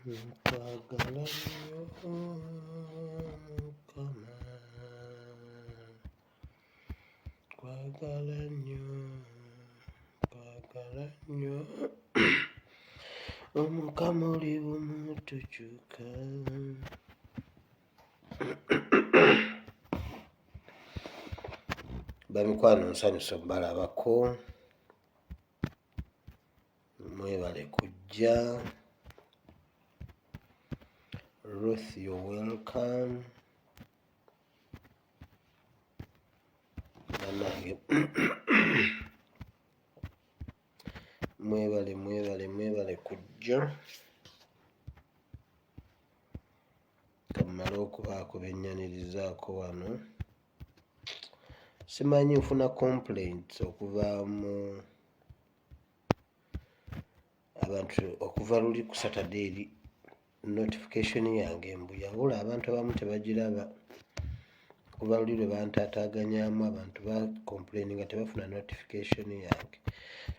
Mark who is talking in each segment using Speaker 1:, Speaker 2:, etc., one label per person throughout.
Speaker 1: Nkwagala nnyo Mukama, nkwagala nnyo, nkwagala nnyo Omukama oli bumu tokyuka. Bamikwano nsanyuse obalabako. Mwebale kujja. Ruth you're welcome. Banange mwebale mwebale mwebale kujja. Kammale okubaako bennyanirizaako wano. Simanyi nfuna complaints okuva mu abantu okuva luli ku Saturday eri notification yange mbu yabula abantu abamu tebagiraba okuva luli lwe bantaataaganyaamu abantu ba complaininga tebafuna notification yange.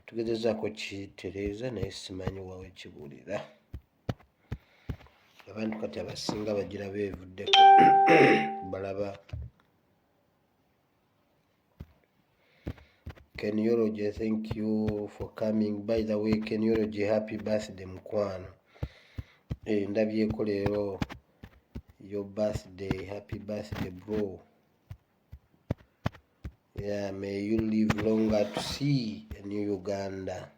Speaker 1: Tugezezaako okukitereeza naye simanyi wa we kibulira. Abantu kati abasinga bagiraba evuddeko balaba Kenyology thank you for coming by the way Kenyology happy birthday mukwano eh, ndabyeko leero your birthday happy birthday bro yeah may you live longer to see a new Uganda.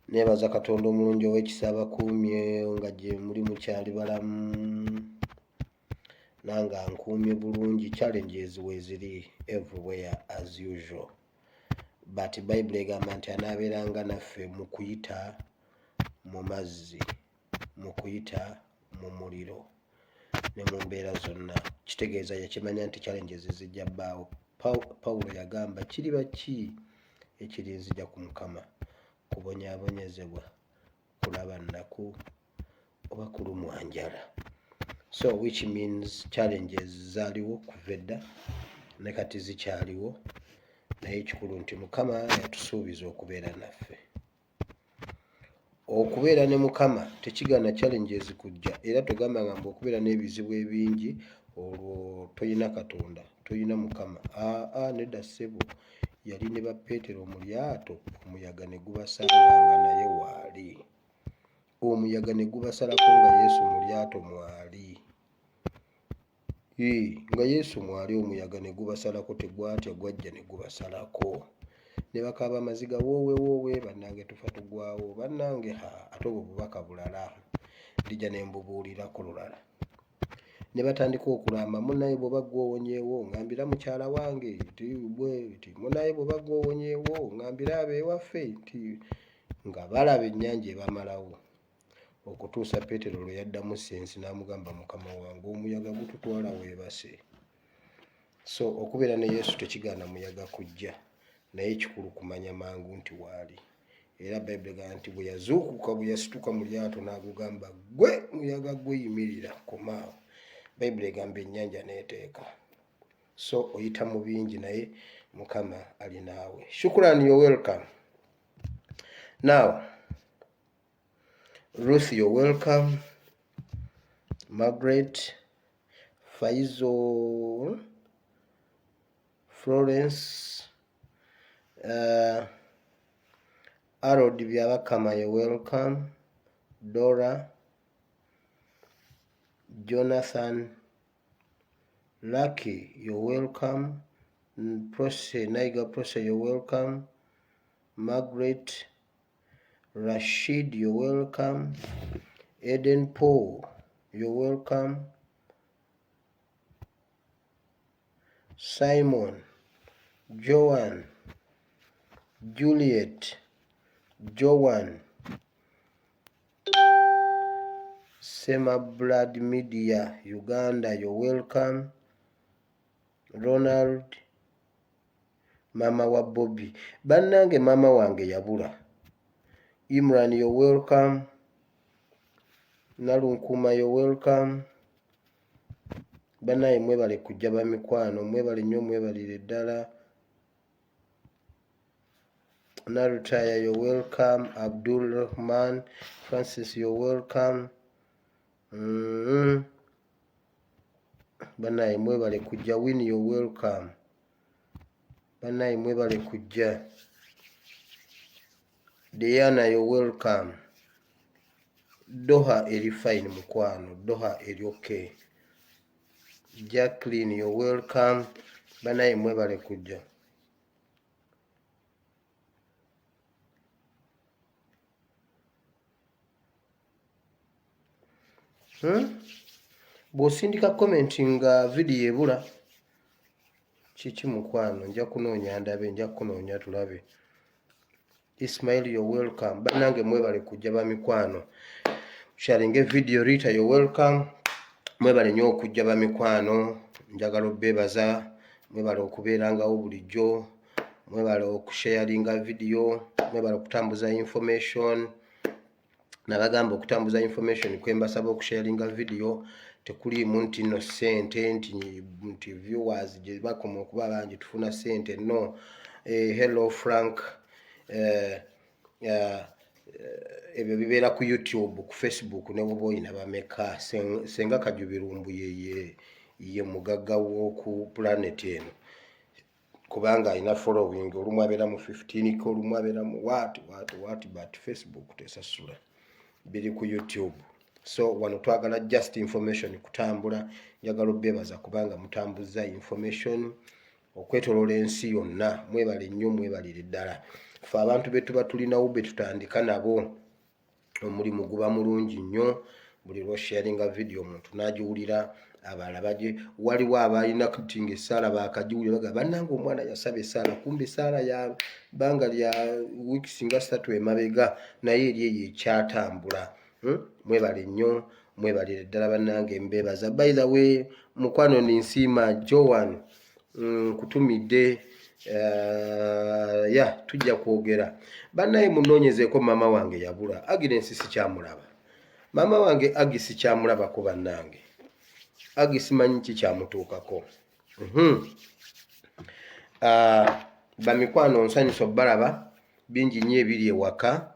Speaker 1: Neebaza Katonda omulungi ow'ekisa abakuumye nga gye muli mukyali balamu nange ankuumye bulungi challenges weeziri everywhere as usual but bayibuli egamba nti anaabeeranga naffe mu kuyita mu mazzi mu kuyita mu muliro ne mu mbeera zonna kitegeeza yakimanya nti challenges zijja bbaawo Pawulo yagamba kiriba ki ekirinzija ku Mukama kubonyaabonyezebwa kulaba nnaku oba kulumwa njala so which means challenges zaaliwo kuva edda ne kati zikyaliwo naye ekikulu nti Mukama yatusuubiza okubeera naffe. Okubeera ne Mukama tekigaana challenges kujja era togamba nga mbu okubeera n'ebizibu ebingi olwo toyina Katonda, toyina Mukama. Aa nedda ssebo, yali ne ba Peetero mu lyato omuyaga ne gubasanga nga naye waali. Omuyaga ne gubasalako nga Yesu mu lyato mwali. Hii, nga Yesu mwali omuyaga ne gubasalako tegwatya gwajja ne gubasalako ne bakaaba amaziga woowe woowe bannange tufa tugwawo bannange ha ate obwo bubaka bulala ndija ne mbubuulirako lulala ne batandika okulamba munaye bw'oba ggwe owonyeewo ngambira mukyala wange nti bwe nti munaye bw'oba ggwe owonyeewo ngambira abeewaffe nti nga balaba ennyanja ebamalawo Okutuusa Peetero lwe yaddamu sensi n'amugamba, Mukama wange, omuyaga gututwala weebase. So okubeera ne Yesu tekigaana muyaga kujja, naye ekikulu kumanya mangu nti waali. Era Bayibuli egamba nti bwe yazuukuka, bwe yasituka mu lyato n'agugamba, ggwe muyaga gwe yimirira, komaawo. Bayibuli egamba ennyanja n'eteeka. So oyita mu bingi naye Mukama ali naawe. Shukurani, you're welcome. Now, Ruth, you're welcome. Margaret, Faizo, Florence, Harold Byabakama, you're welcome. Dora, Jonathan, Lucky, you're welcome. Prose, Naiga Prose, you're welcome. Margaret, Rashid, you're welcome. Eden Paul, you're welcome. Simon, Joan, Juliet, Joan, Sema Blood Media Uganda, you're welcome. Ronald, mama wa Bobby. Bannange mama wange yabula. Imran, you're welcome. Nalunkuma, you're welcome. Bannaye mwebale kujja bamikwano, mwebale nnyo, mwebalire ddala. Narutaya, you're welcome. Abdul Rahman Francis, you're welcome. Bannaye mwebale kujja. Win, you're welcome. Bannaye mwebale kujja. Diana, you're welcome. Doha eri fine mukwano, Doha eri okay. Jacqueline, you're welcome. Bannaye mwebale kujja. Bw'osindika comment nga vidiyo ebula kiki mukwano, nja kunoonya ndabe, nja kunoonya tulabe. Ismail, you're welcome. Bannange mwebale kujja bamikwano, sharinga video. Rita, you're welcome. Mwebale nnyo okujja bamikwano, njagala obbeebaza, mwebale okubeerangawo bulijjo, mwebale okusharinga vidiyo, mwebale okutambuza information. Nabagamba okutambuza information kwembasaba okusharinga vidiyo tekuliimu nti nno ssente nti viewers gye bakoma okuba bangi tufuna ssente, no. Hello Frank, ebyo bibeera ku YouTube, ku Facebook ne bwoba oyina bameka. Senga Kajubirumbu ye mugagga w'oku planet eno kubanga alina following, olumu abeera mu 15K, olumu abeera mu what what what, but Facebook tesasula, biri ku YouTube. So wano twagala just information kutambula. Njagala obbeebaza kubanga mutambuza information okwetoloola ensi yonna. Mwebale nnyo, mwebalire ddala. Ffe abantu be tuba tulinawo be tutandika nabo omulimu guba mulungi nnyo. Buli lwosharinga vidiyo omuntu n'agiwulira, abalala baje. Waliwo abalina kati nga essaala bakagiwulira, bagamba bannange omwana yasaba essaala, kumbe essaala ya bbanga lya weeks nga 3 emabega, naye eri eyo ekyatambula. Mwebale nnyo, mwebalire ddala bannange, mbeebaza. By the way, mukwano ninsiima Joan, nkutumidde. Ya tujja kwogera. Bannaye munoonyezeeko maama wange yabula, Agnes sikyamulaba. Maama wange Agi sikyamulabako bannange, Agi simanyi kikyamutuukako. Bamikwano nsanyusa obbalaba. Bingi nnyo ebiri ewaka,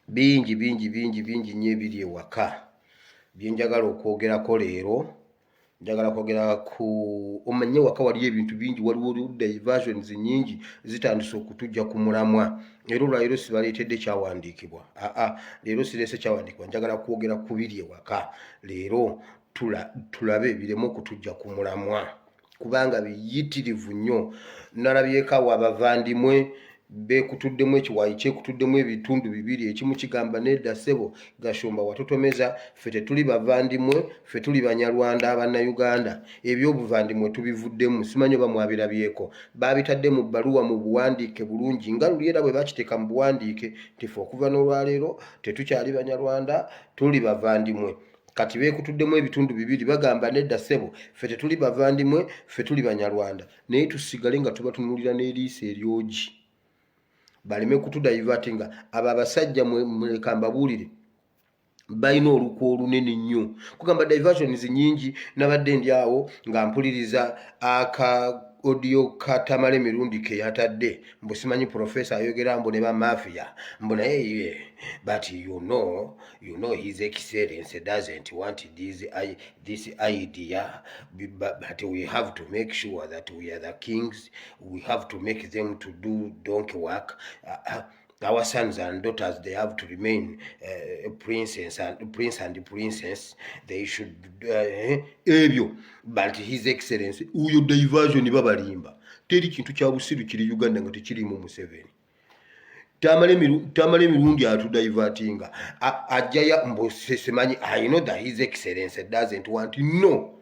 Speaker 1: bingi bingi bingi bingi nnyo ebiri ewaka byenjagala okwogerako leero. Njagala kwogera ku omanye waka waliyo ebintu bingi, waliwo diversions nyingi zitandise okutujja ku mulamwa. Era olwaleero sibaleetedde kyawandiikibwa, aa leero sireese kyawandiikibwa, njagala kwogera ku biri ewaka leero, tulabe bireme okutujja ku mulamwa kubanga biyitirivu nnyo. Nalabyeko awo abavandimwe beekutuddemu, ekiwayi kyekutuddemu ebitundu bibiri. Ekimu kigamba nedda ssebo Gashumba watutomeza, ffe tetuli bavandimwe, ffe tuli Banyarwanda Abannayuganda, ebyobuvandimwe tubivuddemu. Simanyi oba mwabirabyeko, babitadde mu bbaluwa mu buwandiike bulungi nga luli, era bwe bakiteeka mu buwandiike nti ffe okuva n'olwaleero tetukyali Banyarwanda, tuli bavandimwe. Kati beekutuddemu ebitundu bibiri, bagamba nedda ssebo, ffe tetuli bavandimwe, ffe tuli Banyarwanda, naye tusigale nga tubatunuulira n'eriiso eryogi baleme kutudivertinga. Abo abasajja muleka mbabuulire, balina olukwa olunene nnyo kugamba diversions nyingi. Nabadde ndi awo nga mpuliriza aka audio katamala emirundi ke yatadde, mbu simanyi profesa ayogera mbu ne bamafia, mbu naye ye, but you know his excellence doesn't want this idea, but we have to make sure that we are the kings, we have to make them to do donkey work. Our sons and daughters, they have to remain princess and prince and princess, they should ebyo, but his excellence uyo diversion. Babalimba, teri kintu kya busiru kiri Uganda nga tekirimu Museveni. Tamala emirundi atudivertinga, ajjaya mbu simanyi, I know that his excellence doesn't want, no.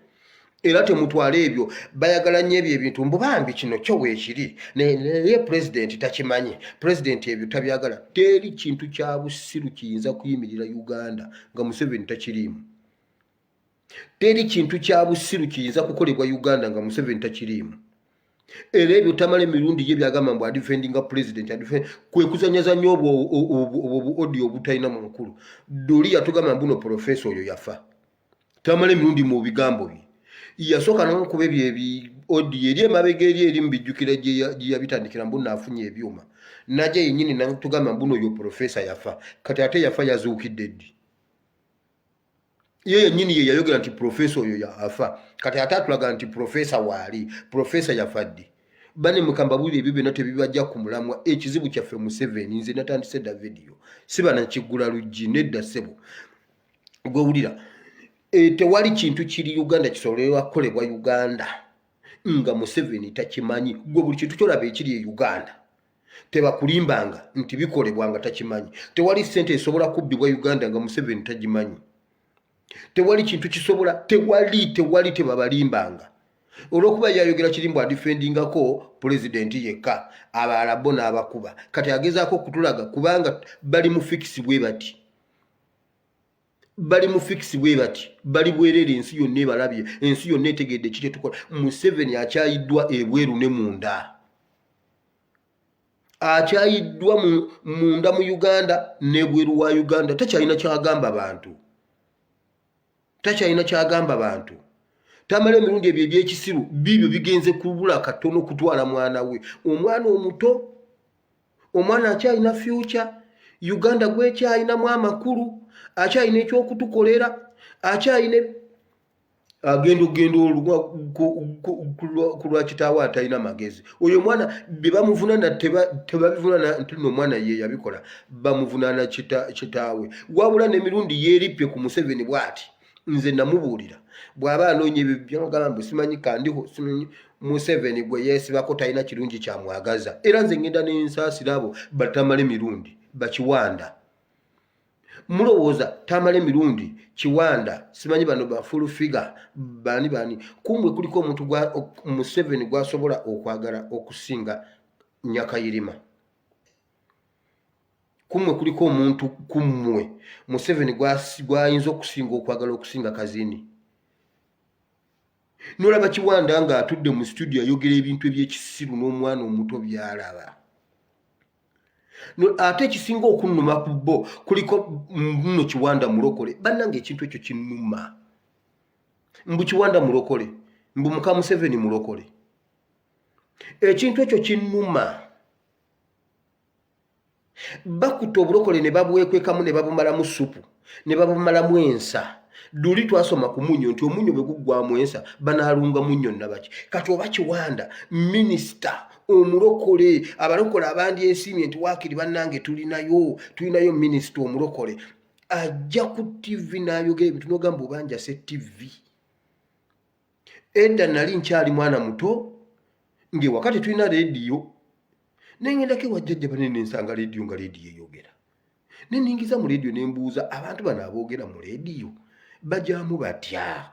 Speaker 1: Era temutwala ebyo, bayagala nnyo ebyo ebintu mbu bambi kino kyo weekiri, naye pulezidenti takimanyi, pulezidenti ebyo tabyagala. Teri kintu kya busiru kiyinza kuyimirira Uganda nga Museveni takiriimu. Teri kintu kya busiru kiyinza kukolebwa Uganda nga Museveni takiriimu. Era ebyo Tamala emirundi ye byagamba mbu adifendinga pulezidenti, kwe kuzanyazanya obwo bu audio obutalina mu mukulu. Doli yatugamba mbu no profesa oyo yafa. Tamala emirundi mu bigambo bye yasooka nokuba ebyo ebi audio eri emabega eri eri mubijjukira gye yabitandikira mbu naafunye ebyuma, najja yennyini natugamba mbu noyo profesa yafa. Kati ate yafa yazuukidde ddi? Ye yennyini ye yayogera nti profesa oyo yafa, kati ate atulaga nti profesa waali. Profesa yafa ddi? Bane mukambabulira ebyo byonna tebibajja ku mulamwa. Ekizibu kyaffe Museveni. Nze natandise dda vidiyo, siba nakiggula luggi nedda ssebo gwewulira. Tewali kintu kiri Uganda kisobolerwa kukolebwa Uganda nga Museveni takimanyi. Gwe buli kintu kyolaba ekiri e Uganda tebakulimbanga nti bikolebwa nga takimanyi. Tewali sente esobola kubbibwa Uganda nga Museveni tagimanyi. Tewali kintu kisobola, tewali, tewali, tebabalimbanga. Olwokuba yayogera kiri mbu adifendingako pulezidenti yekka, abalala bo n'abakuba. Kati agezaako okutulaga kubanga bali mu fikisi bwe bati, bali mu fikisi bwe bati, bali bwereere. Ensi yonna ebalabye, ensi yonna etegedde ki kyetukola. Museveni akyayiddwa ebweru ne munda, akyayiddwa munda mu Uganda n'ebweru wa Uganda. Takyalina kyagamba bantu, takyalina kyagamba bantu. Tamala emirundi ebyo ebyekisiru bibyo bigenze kubula katono kutwala mwana we, omwana omuto, omwana akyalina future Uganda gwekyalinamu amakulu, akyalina ekyokutukolera, akyalina agenda okugenda ku lwa kitaawe atalina magezi. Oyo omwana bye bamuvunana tebabivunana nti no omwana ye yabikola, bamuvunana kitaawe. Wabula n'emirundi yeerippye ku Museveni bw'ati. Nze namubuulira bw'aba anoonya ebyo byagamba mbu simanyi kandiho, simanyi Museveni gwe yeesibako talina kirungi kyamwagaza. Era nze ngenda n'ensaasira abo batamala emirundi bakiwanda. Mulowooza Tamala emirundi, Kiwanda, simanyi bano ba full figure, bani bani, kumwe kuliko omuntu gwa Museveni gwasobola okwagala okusinga Nyakayirima? Kumwe kuliko omuntu kummwe Museveni gwayinza okusinga okwagala okusinga Kazini? Nolaba Kiwanda ng'atudde mu studio ayogera ebintu ebyekisiru n'omwana omuto byalaba. Ate ekisinga okunnuma ku bo kuliko nno Kiwanda mulokole. Bannange, ekintu ekyo kinnuma, mbu Kiwanda mulokole, mbu muka Museveni mulokole. Ekintu ekyo kinnuma. Bakutte obulokole ne babwekwekamu ne babumalamu supu ne babumalamu ensa. Duli twasoma ku munnyo nti omunnyo bwe guggwamu ensa banaalunga munnyo nabaki? Kati oba Kiwanda minisita omulokole, abalokole abandyesiimye nti waakiri bannange tulinayo minisita omulokole, ajja ku ttivi n'ayogera ebintu n'ogamba oba njase ttivi. Edda nali nkyali mwana muto ng'ewaka tetulina leediyo, nengendako ewa jjajja banene nensanga leediyo nga leediyo eyogera, neningiza mu leediyo nembuuza abantu bano aboogera mu leediyo bajamu batya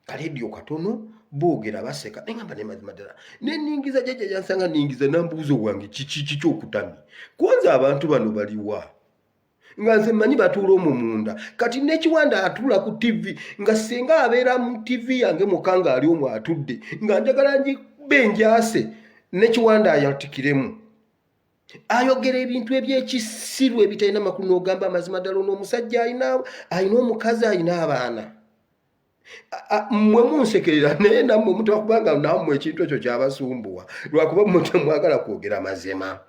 Speaker 1: kaleediyo katono, boogera baseka. Nengamba ne mazima ddala neningiza jjajja yansanga ningiza nambuuza owange kiki kiki okutami kwanza abantu bano baliwa nga nze mmanyi batuula omwo munda. Kati nekiwanda atuula ku ttivi nga singa abeera mu ttivi yange muka ng'ali omwo atudde nga njagala ngibe njase nekiwanda ayatikiremu ayogera ebintu ebyekisiru ebitalina makulu n'ogamba amazima ddala ono omusajja alina omukazi, alina abaana. Mmwe munsekerera naye nammwe mutakubanga nammwe ekintu ekyo kyabasumbuwa lwakuba mmwe temwagala kwogera mazima.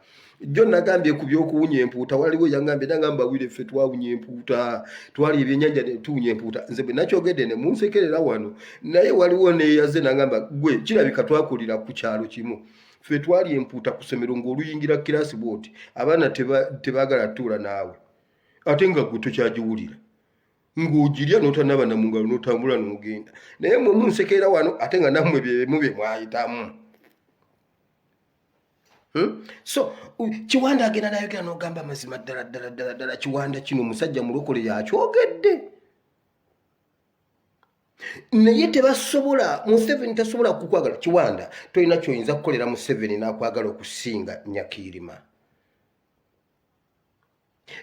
Speaker 1: Jjo nagambye ku byokuwunya empuuta, waliwo yangambye nagamba wire ffe twawunya empuuta, twali ebyenyanja tuwunya empuuta. Nze bwe nakyogedde ne munsekerera wano, naye waliwo neyaze nagamba gwe kirabika twakulira ku kyalo kimu, ffe twali empuuta ku ssomero ng'oluyingira kirasi bwoti abaana tebaagala tuula naawe ate nga gwe tokyagiwulira ng'ogirya n'otanaba na mungalo n'otambula n'ogenda. Naye mwe munsekeera wano ate nga nammwe byemu bye mwayitamu. So Kiwanda agenda nayogera n'ogamba amazima ddala ddala ddala ddala Kiwanda kino omusajja mulokole yakyogedde. Naye tebasobola, Museveni tasobola kukwagala. Kiwanda, tolina kyoyinza kukolera Museveni n'akwagala okusinga Nyakiirima.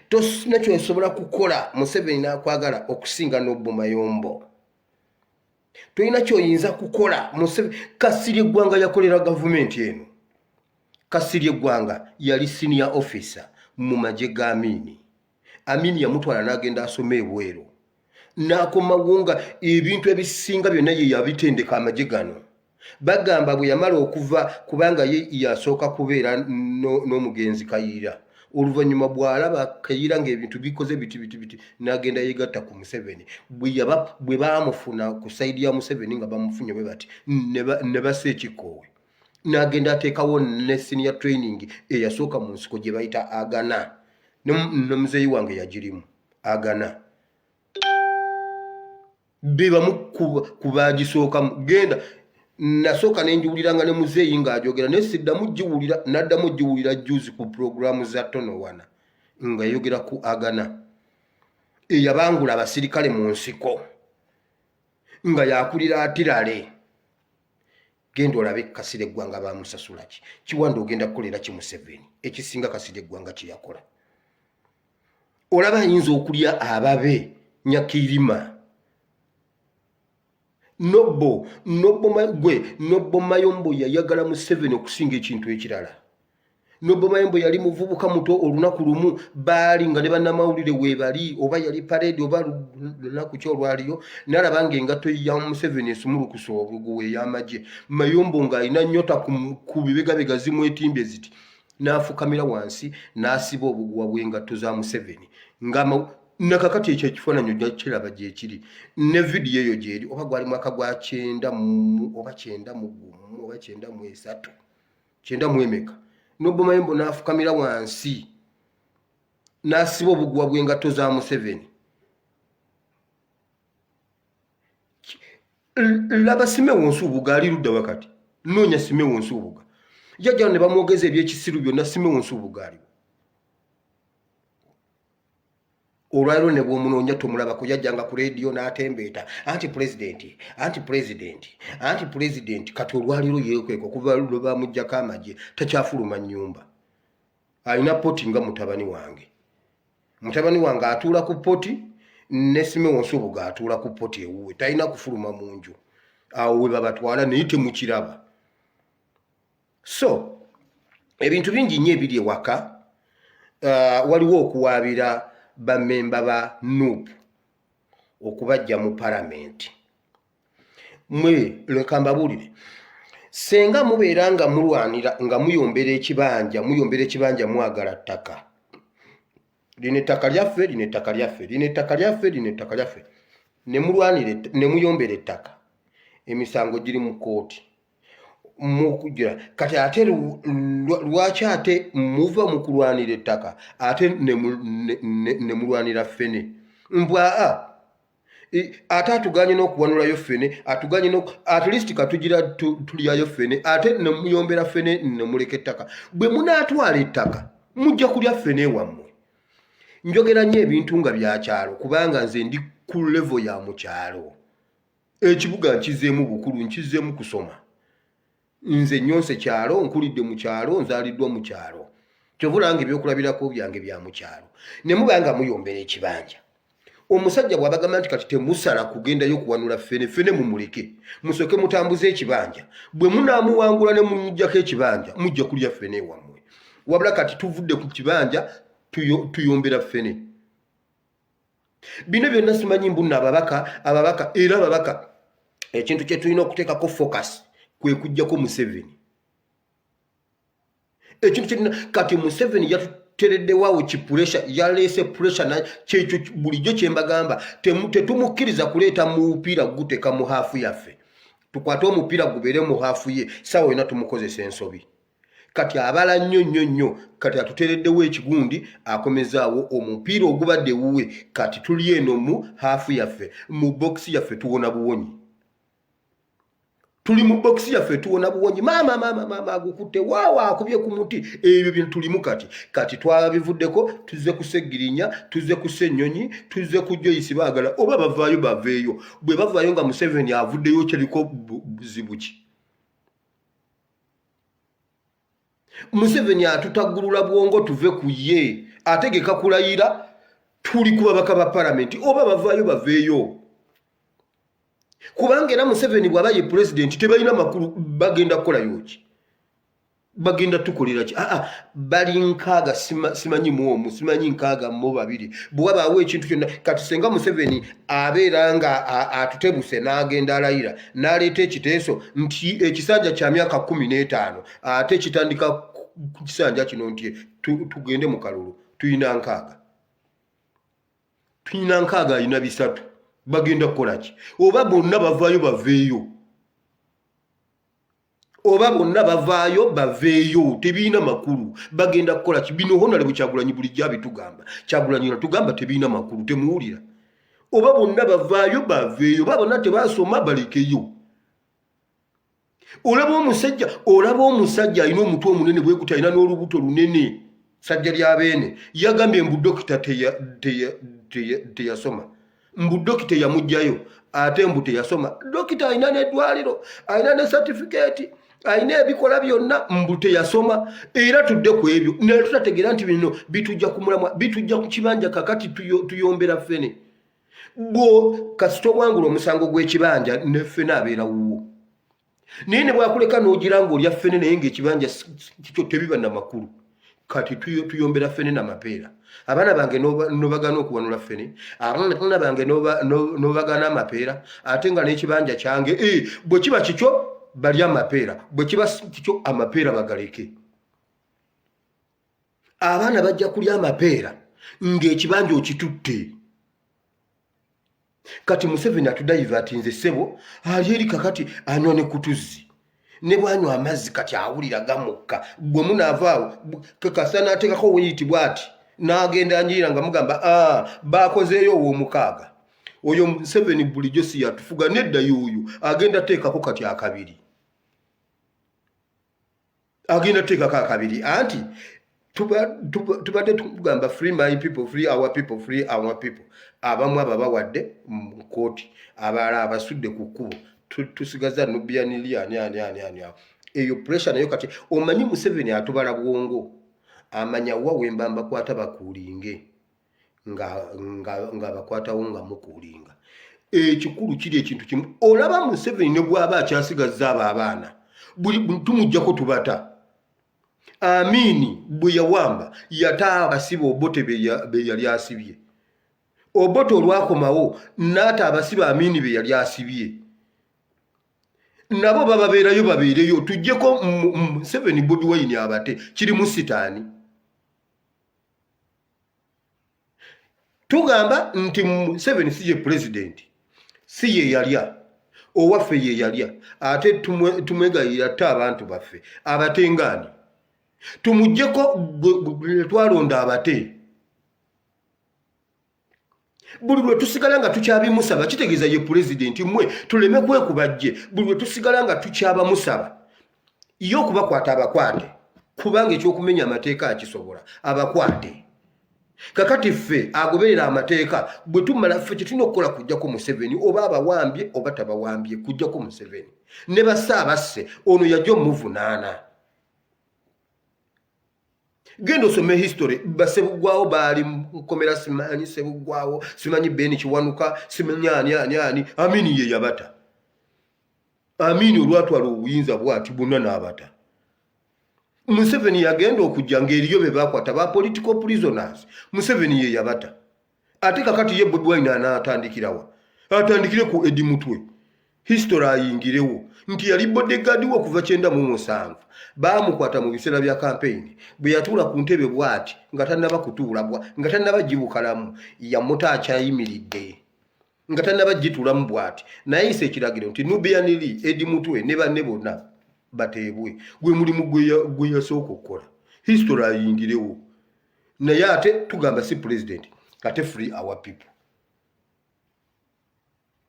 Speaker 1: Tolina kyosobola kukola Museveni n'akwagala okusinga n'Obumayombo. Tolina kyoyinza kukola Museveni. Kasirye Eggwanga yakolera gavumenti eno. Kasirye Eggwanga yali senior officer mu magye ga Amini. Amini yamutwala n'agenda asoma ebweru, n'akomawo nga ebintu ebisinga byonna ye yabitendeka amagye gano. Bagamba bwe yamala okuva, kubanga ye yasooka kubeera n'omugenzi Kayiira, oluvannyuma bw'alaba Kayiira ng'ebintu bikoze biti biti biti, n'agenda yegatta ku Museveni. Bwe baamufuna ku sayidi ya Museveni nga bamufunye bwe bati ne basa ekikoowe, n'agenda ateekawo ne senior training eyasooka mu nsiko gye bayita Agana. Ne muzeeyi wange yagirimu. Agana be bamu ku baagisookamu. Genda nasooka ne njiwuliranga ne muzeeyi ng'ajogera, naye siddamu giwulira. Naddamu giwulira juzi ku puroguramu za Tonowana nga yayogera ku Agana eyabangula abasirikale mu nsiko nga yakulira atirale. Genda olabe Kasira Eggwanga bamusasula ki? Kiwanda, ogenda kukolera ki Museveni ekisinga Kasira Eggwanga kyeyakola? Olaba ayinza okulya ababe Nyakirima Nobbo Nobbo gwe Nobbo Mayombo yayagala Museveni okusinga ekintu ekirala. Nobbo Mayombo yali muvubuka muto. Olunaku lumu baali nga ne bannamawulire weebali, oba yali parade oba lunaku ki olwaliyo, nalaba nga engatto ya Museveni esumulukusa obuguwa ey'amagye. Mayombo ng'alina nnyota ku bibegabega zimwetimbye ziti, n'afukamira wansi n'asiba obuguwa bw'engatto za Museveni nga nakakati ekyo ekifaananyi ojja kiraba gyekiri ne vidiyo eyo gyeri. Oba gwali mwaka gwa 90 oba 91 oba 93, 90 emeka, Nobbo Mayombo n'afukamira wansi n'asiba obuguwa bw'engatto za Museveni. Laba Simewo Nsubuga ali ludda wakati. Noonya Simewo Nsubuga, jajja ne bamwogeza ebyekisiru byonna. Simewo Nsubuga aliwo olwaliro, ne bwomunoonya tomulabako. Yajjanga ku rediyo n'atembeeta anti pulezidenti, anti pulezidenti, anti pulezidenti. Kati olwaliro yeekweka okuva lwe bamugjako amagye, takyafuluma nnyumba. Alina poti nga mutabani wange. Mutabani wange atuula ku poti, ne Simewo Nsubuga atuula ku poti ewuwe, talina kufuluma mu nju. Awo we babatwala naye temukiraba. So ebintu bingi nnyo ebiri ewaka. Waliwo okuwaabira bammemba ba NUP okubajja mu palamenti. Mwe leka mbabuulire, senga mubeera nga mulwanira, nga muyombera ekibanja, muyombera ekibanja, mwagala ttaka lino, ettaka lyaffe lino, ettaka lyaffe lino, ettaka lyaffe lino, ettaka lyaffe, ne mulwanira ne muyombera ettaka, emisango giri mu kkooti mukugira. Kati ate lwaki ate muva mu kulwanira ettaka ate ne mulwanira ffene? Mbwa aa ate atuganye n'okuwanulayo ffene, atuganye at least katugira tulyayo ffene, ate ne muyombera ffene ne muleka ettaka. Bwe munaatwala ettaka mujja kulya ffene wammwe. Njogera nnyo ebintu nga byakyalo kubanga nze ndi ku level ya mu kyalo. Ekibuga nkizeemu bukulu, nkizeemu kusoma. Nze nyonse kyalo, nkulidde mu kyalo, nzaaliddwa mu kyalo. Kyova olaba nga ebyokulabirako byange bya mu kyalo. Ne muba nga muyombera ekibanja, omusajja bw'abagamba nti kati temusala kugendayo kuwanula ffene, ffene mumuleke, musooke mutambuze ekibanja. Bwe munaamuwangula ne mumuggyako ekibanja, mujja kulya ffene wammwe. Wabula kati tuvudde ku kibanja, tuyombera ffene. Bino byonna simanyi mbunno ababaka, ababaka era ababaka. Ekintu kye tulina okuteekako focus kwe kuggyako Museveni. Ekintu kyetulina kati, Museveni yatutereddewawo ki pressure, yaleese pressure. Kyekyo bulijjo kye mbagamba, tetumukkiriza kuleeta mupiira guteeka mu half yaffe. Tukwate omupiira gubeere mu half ye, saawa yonna tumukozesa ensobi. Kati abala nnyo nnyo nnyo. Kati atutereddewo ekigundi, akomezaawo omupiira ogubadde ewuwe. Kati tuli eno mu half yaffe, mu bokisi yaffe, tuwona buwonyi. Tuli mu bokisi yaffe, tuwona buwonyi. Maama, maama, maama agukutte, waawa akubye ku muti. Ebyo bintu tulimu kati. Kati twabivuddeko, tuzze ku Ssegirinya, tuzze ku Ssennyonyi, tuzze ku Joyce. Baagala oba bavaayo baveeyo. Bwe bavaayo nga Museveni avuddeyo, kiriko buzibu ki? Museveni atutaggulula bwongo, tuve ku ye. Ategeka kulayira, tuli ku babaka ba palamenti. Oba bavaayo baveeyo, kubanga era Museveni bw'aba ye pulezidenti tebalina makulu. Bagenda kukolayo ki? Bagenda tukolera ki? Aa, bali 60, simanyi mu 1, simanyi 62. Bwewabaawo ekintu kyonna kati, senga Museveni abeera nga atutebuse n'agenda alayira n'aleeta ekiteeso nti ekisanja kya myaka 15, ate kitandika ku kisanja kino, nti tugende mu kalulu, tuyina 60, tuyina 60, alina 300, bagenda kukola ki? Oba bonna bavaayo baveeyo, oba bonna bavaayo baveeyo, tebirina makulu. Bagenda kukola ki? Bino Honorable Kyagulanyi bulijjo abitugamba. Kyagulanyi natugamba tebirina makulu, temuwulira. Oba bonna bavaayo baveeyo, oba bonna tebasoma balekeyo. Olaba omusajja, olaba omusajja alina omutwe omunene bwe guti, alina n'olubuto lunene, sajja lya beene. Yagambye mbu dokita teyasoma, mbu dokita yamugjayo, ate mbu teyasoma. Dokita alina n'eddwaliro, alina ne satifikeeti, alina ebikola byonna, mbu teyasoma. Era tudde ku ebyo, naye tutategeera nti bino bitujja ku mulamwa, bitujja ku kibanja. Kakati tuyombera ffene. Bwo kasita owangula omusango gw'ekibanja, ne ffene abeera wuwo. Naye ne bwakuleka n'ogira ng'olya ffene, naye ng'ekibanja kikyo, tebiba namakulu. Kati tuyombera ffene namapeera. Abaana bange nobagana okuwanula ffene, abaana bange nobagana amapeera, ate nga n'ekibanja kyange. Eh, bwe kiba kikyo balya amapeera, bwe kiba kikyo amapeera bagaleke. Abaana bajja kulya amapeera ng'ekibanja okitutte. Kati Museveni atudivertinze nze ssebo ali eri. Kakati anywa ne kutuzzi, ne bwanywa amazzi kati awulira gamukka. Bwe munaavaawo kasa n'ateekako weight bw'ati n'agenda anjirira nga mugamba bakozeeyo ow'omukaaga. Oyo Museveni bulijjo si yatufuga nedda, y'oyo agenda teekako kati akabiri, agenda teekako akabiri. Anti tubadde tugamba free my people, free our people, free our people. Abamu abo bawadde mu kooti, abalala abasudde ku kkubo. Tusigaza Nubian Li, ani ani ani ani awo. Eyo pressure nayo kati omanyi Museveni atubala bwongo, amanya wa wemba mbakwata bakuulinge nga bakwatawo nga mukuulinga. Ekikulu kiri ekintu kimu, olaba Museveni ne bw'aba akyasigazza abo abaana, buli tumugjako tubata. Amini bwe yawamba yata abasibe Obote be yali asibye. Obote olwakomawo n'ata abasibe Amini be yali asibye, nabo bababeerayo babeereyo. Tuggyeko Museveni, Bobi Wine abate, kirimu sitaani. Tugamba nti Museveni si ye pulezidenti, si ye yalya owaffe, ye yalya. Ate tumwegayirira tte abantu baffe abatengaani, tumuggyeko twalonda abate. Buli lwe tusigala nga tukyabimusaba kitegeeza ye pulezidenti. Mmwe tuleme kwekubajje. Buli lwe tusigala nga tukyabamusaba ye okubakwata abakwate, kubanga ekyokumenya amateeka akisobola, abakwate. Kakati ffe agoberera amateeka, bwe tumala ffe kyetulina okukola kujjako Museveni, oba abawambye oba tabawambye, kujjako Museveni ne basse abasse. Ono yajja omuvunaana. Genda osome history. Basebugwawo baali nkomera, simanyi Sebugwawo, simanyi Beni Kiwanuka, simanyi ani ani ani. Amini ye yabata. Amini olwatwala obuyinza bwati bwonna n'abata. Museveni yagenda okujja ng'eriyo be bakwata ba political prisoners, Museveni ye yabata. Ate kakati ye Bobi Wine anaatandikirawa? Atandikire ku Edi Mutwe, history ayingirewo nti yali bodyguard we okuva 97. Baamukwata mu biseera bya kampeyini. Bwe yatuula ku ntebe bw'ati nga tannaba kutuula bwa nga tannaba gibukalamu, yamuta akyayimiridde nga tannaba gituulamu bw'ati, nayisa ekiragiro nti Nubian Li, Edi Mutwe ne banne bonna bateebwe. Gwe mulimu gwe yasooka okukola. History ayingirewo. Naye ate tugamba si president, ate free our people.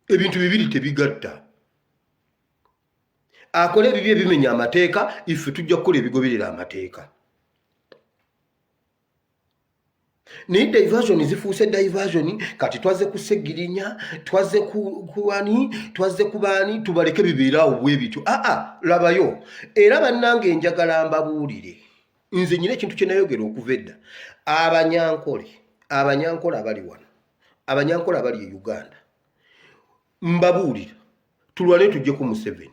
Speaker 1: Ebintu bibiri tebigatta. Akole ebibi ebimenya amateeka, iffe tujja kukola ebigoberera amateeka. Naye diversion zifuuse diversion. Kati twazze ku Segirinya, twazze ku ani, twazze ku baani, tubaleke bibeere awo bwe bityo. Aa, labayo era bannange, njagala mbabuulire, nze nyina ekintu kye nayogera okuva edda. Abanyankole abali wano, abanyankole abali e Uganda, mbabuulira, tulwane tujje ku Museveni.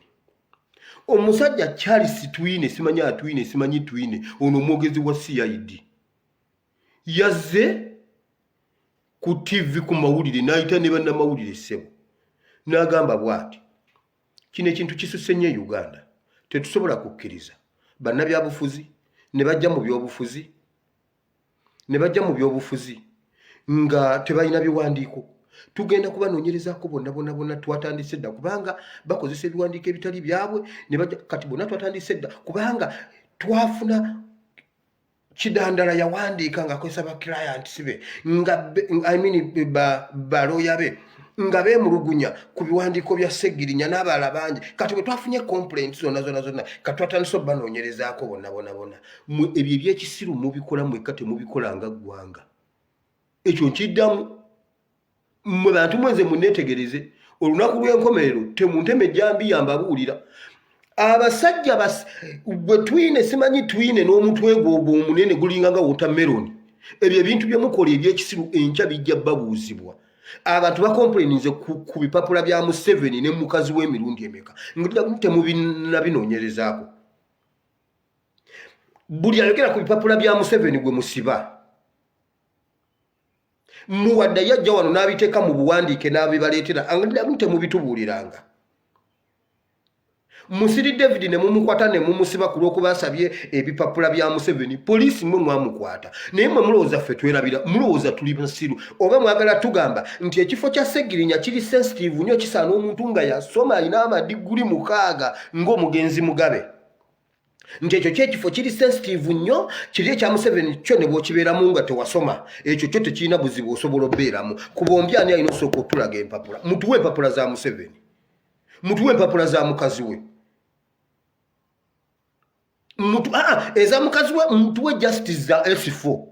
Speaker 1: Omusajja Charles Twine, simanyi Atwine, simanyi Twine, ono omwogezi wa CID, yazze ku TV ku mawulire n'ayita ne bannamawulire, ssebo, n'agamba bw'ati: "Kino ekintu kisusse nnyo e Uganda. Tetusobola kukkiriza bannabyabufuzi ne bajja mu byobufuzi, ne bajja mu byobufuzi nga tebalina biwandiiko. Tugenda kubanoonyerezaako bonna bonna bonna. Twatandise dda, kubanga bakozesa ebiwandiiko ebitali byabwe ne bajja. Kati bonna twatandise dda, kubanga twafuna Kidandala yawandiika ng'akozesa ba clients be, nga I mean balooya be, nga beemulugunya ku biwandiiko bya Segirinya n'abalala bangi. Kati bwe twafunye complaint zonna zonna zonna, kati twatandise obbanoonyerezaako bonna bonna bonna. Ebyo ebyekisiru mubikola mwekka, temubikola nga ggwanga. Ekyo nkiddamu, mmwe bantu mwenze muneetegereze. Olunaku lw'enkomerero temuntema ejjambiya. Mbabuulira, abasajja gwe Twine, simanyi Twine, n'omutwe gwo ogwo omunene gulinga nga watermelon, ebyo ebintu bye mukola ebyekisiru enkya bijja babuuzibwa. Abantu bacomplaininze ku bipapula bya Museveni ne mukazi w'emirundi emeka nga temubinabinoonyerezaako? Buli ayogera ku bipapula bya Museveni gwe musiba. Muwadde yajja wano n'abiteeka mu buwandiike n'abibaleetera, temubitubuuliranga. Musiri David ne mumukwata ne mumusiba ku lw'okuba asabye ebipapula bya Museveni. Poliisi mwe mwamukwata, naye mwe mulowooza ffe twerabira? Mulowooza tuli basiru? Oba mwagala tugamba nti ekifo kya Segirinya kiri sensitive nnyo, kisaana omuntu nga yasoma, alina amadiguli 6 ng'omugenzi Mugabe, nti ekyo kyekifo kiri sensitive nnyo? Kiri ekya Museveni kyo ne bw'okibeeramu nga tewasoma, ekyo kyo tekirina buzibu, osobola obeeramu. Ku bombi ani alina osooka otulaga empapula? Mutuwe empapula za Museveni, mutuwe empapula za mukazi we. Eza mukazi we mutuwe justice za S4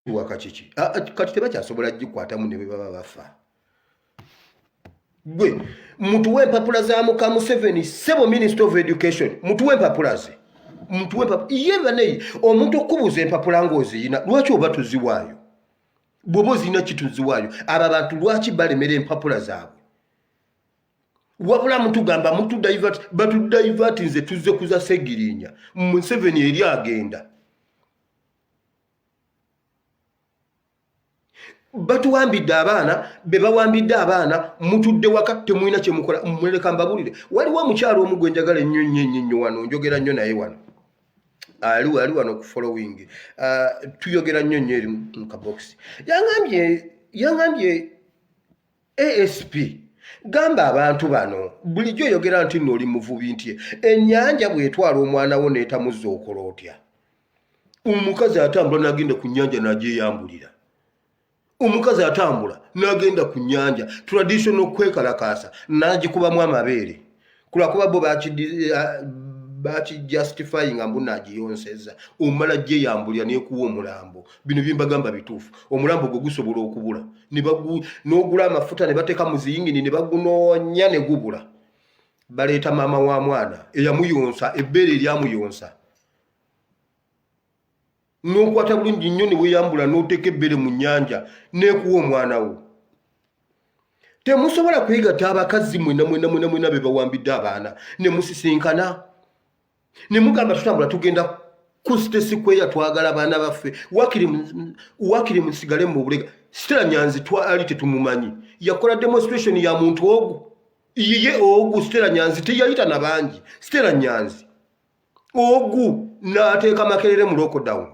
Speaker 1: wakakiki. Kati tebakyasobola gikwatamu ne bwe baba bafa. Gwe mutuwe empapula za muka Museveni. Sebo Minister of Education, mutuwe empapula ze, mutuwe empapula ye. Baneyi, omuntu okubuuza empapula ng'oziyina, lwaki oba tuziwaayo? Bw'oba ozirina, kituziwaayo. Abo abantu lwaki balemera empapula zaabwe? Wabula mutugamba mutudivert, batudivert. Nze tuzze kuza Segirinya. Museveni eri agenda batuwambidde abaana, be bawambidde abaana. Mutudde waka, temulina kyemukola. Muleka mbabulire, waliwo omukyalo omu gwe njagala ennyo nnyo ennyo nnyo wano, njogera nnyo naye wano, ali wano ku following. Tuyogera nnyo nnyo eri mu kabokisi. Yaŋambye asp, gamba abantu bano, bulijjo oyogera nti nno oli muvubi, nti ennyanja bw'etwala omwana wo n'etamuzza, okola otya? Omukazi atambula n'agenda ku nnyanja n'agyeyambulira, omukazi atambula n'agenda ku nnyanja traditional kwekalakaasa n'agikubamu amabeere, kulwakuba bo bakijustifyinga mbu naagiyonseza. Omala gyeyambulira nekuwa omulambo. Bino byembagamba bituufu. Omulambo gwe gusobola okubula, n'ogula amafuta ne bateeka mu ziyingini ne bagunoonya ne gubula. Baleeta maama wa mwana eyamuyonsa ebbeere eryamuyonsa, n'okwata bulungi nnyo ne weeyambula n'oteeka ebbeere mu nnyanja n'ekuwa omwana wo. Temusobola kwegatta abakazi mwena mwena mwena mwena be bawambidde abaana ne musisinkana ne mugamba, tutambula tugenda ku State Square, twagala abaana baffe, wakiri musigale mu bulega. Stella Nyanzi twali tetumumanyi, yakola demonstration ya muntu ogu yiye ogu. Stella Nyanzi teyayita na bangi. Stella Nyanzi ogu n'ateeka Makerere mu lockdown.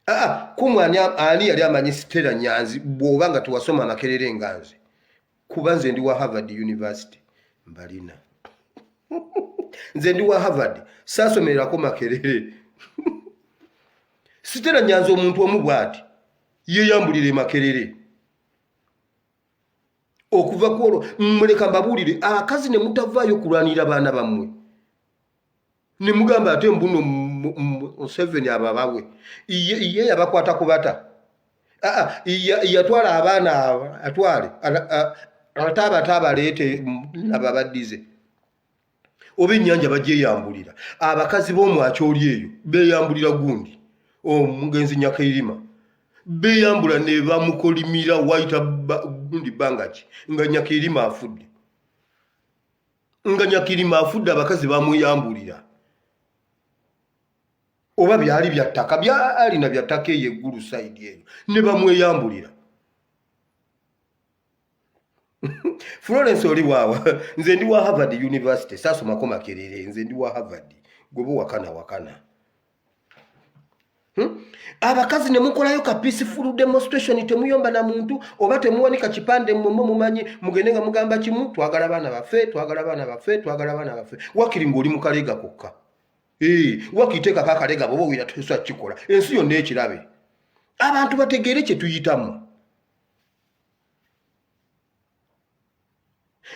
Speaker 1: Aa, kumwe ani yali amanyi Stella Nyanzi bw'oba nga tewasoma Makerere nga nze? Kuba nze ndi wa Harvard University, mbalina. Nze ndi wa Harvard, saasomererako Makerere. Stella Nyanzi omuntu omu bw'ati yeyambulira e Makerere. Okuva ku olwo muleka mbabuulire, abakazi ne mutavaayo kulwanirira baana bammwe ne mugamba ate mbuno Museveni ababawe ye yabakwata kubata yatwala abaana atwale ate abato abaleete nababaddize oba ennyanja bagyeyambulira. Abakazi b'omwakyoli eyo beeyambulira gundi omugenzi Nyakairima, beeyambula ne bamukolimira wayita gundi bbanga ki nga Nyakairima afudde, nga Nyakairima afudde abakazi bamweyambulira. Oba byali bya ttaka byalina bya ttaka eyo eggulu sayidi eyo ne bamweyambulira. Florence oli waawa? Nze ndi wa Harvard University, saasomako Makerere, nze ndi wa Harvard. Gwe wakana wakana. Abakazi ne mukolayo ka peaceful demonstration, temuyomba na muntu oba temuwanika kipande mmwe mumanyi, mugende nga mugamba kimu, twagala baana baffe, twagala baana baffe, twagala baana baffe. Wakiri ng'oli mu kaleega kokka, wakiteekako akaleega bwoba owira tosobola kukikola, ensi yonna ekirabe, abantu bategeere kye tuyitamu.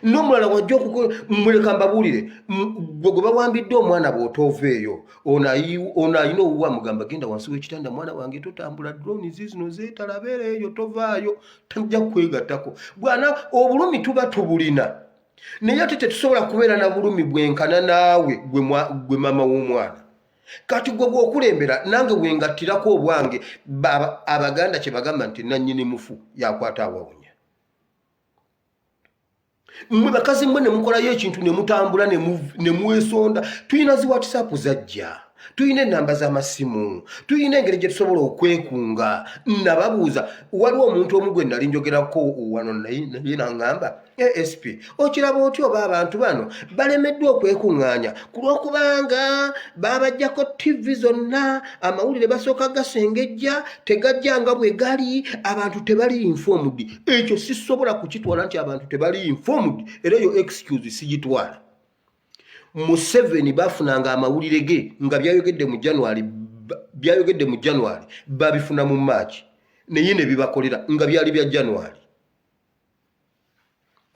Speaker 1: N'omulala wajja okumuleka mbabuulire, gwe gwe bawambidde omwana bw'otoova eyo, ono alina owuwa amugamba genda wansi w'ekitanda, mwana wange totambula, drone zizino zeetalabeera eyo, tovaayo, tajja kukwegattako. Bwana obulumi tuba tubulina, naye ate tetusobola kubeera na bulumi bwenkana naawe gwe maama w'omwana. Kati gwe bw'okulembera nange bwengattirako obwange, Abaganda kye bagamba nti nannyini mufu yakwata awawunya. Mmwe bakazi mmwe ne mukolayo ekintu ne mutambula ne mwesonda. Tulina zi WhatsApp zajja, tulina ennamba z'amasimu, tulina engeri gye tusobola okwekunga. Nababuuza, waliwo omuntu omu gwe nali njogerako wano naye naŋŋamba, ASP okiraba otya oba abantu bano balemeddwa okwekuŋŋaanya ku lw'okubanga baabajjako ttivi zonna, amawulire basooka gasengejja, tegajja nga bwe gali, abantu tebali informed. Ekyo sisobola kukitwala nti abantu tebali informed, era eyo excuse sigitwala. Museveni bafunanga amawulire ge nga byayogedde mu January, byayogedde mu January babifuna mu March, naye ne bibakolera nga byali bya January,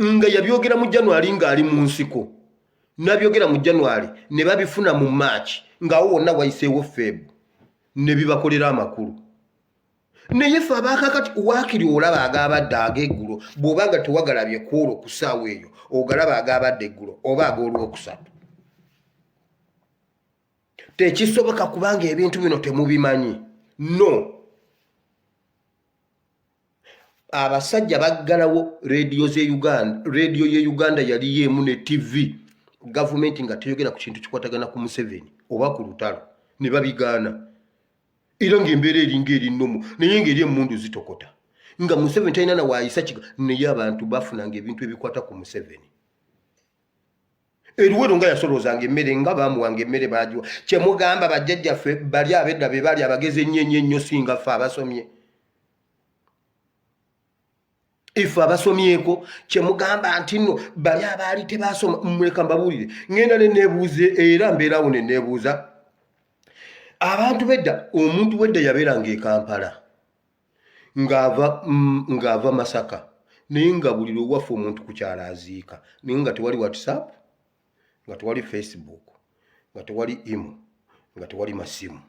Speaker 1: nga yabyogera mu January ng'ali mu nsiko, nabyogera mu January ne babifuna mu March, ng'awo wonna wayiseewo Feb, ne bibakolera amakulu. Naye ffe abaakakati waakiri olaba agabadde ag'eggulo, bw'oba nga tewagalabye kwolwo ku ssaawa eyo, ogalaba agabadde eggulo oba ag'olwokusatu. Tekisoboka kubanga ebintu bino temubimanyi. No abasajja baggalawo rediyo ze Uganda, rediyo ye Uganda yali emu ne TV, gavumenti nga teyogera ku kintu kikwatagana ku Museveni oba ku lutalo, ne babigaana. Era ng'embeera eringa eri nnomu, naye ng'eri emmundu zitokota, nga Museveni talina na waayisa kiga, naye abantu bafunanga ebintu ebikwata ku Museveni. Eruwero nga yasoloozanga emmere, nga baamuwanga emmere baagiwa. Kyemugamba bajjajjaffe bali ab'edda be baali abagezi ennyo ennyo ennyo singa ffe abasomye, ife abasomyeko. Kyemugamba nti nno bali abaali tebasoma, muleka mbabuulire, ŋŋenda ne neebuuza, era mbeerawo ne neebuuza abantu bedda. Omuntu wedda yabeeranga e Kampala ng'ava ng'ava Masaka, naye nga buli lwewaffe omuntu ku kyalo aziika, naye nga tewali WhatsApp, nga tewali Facebook, nga tewali imo, nga tewali masimu,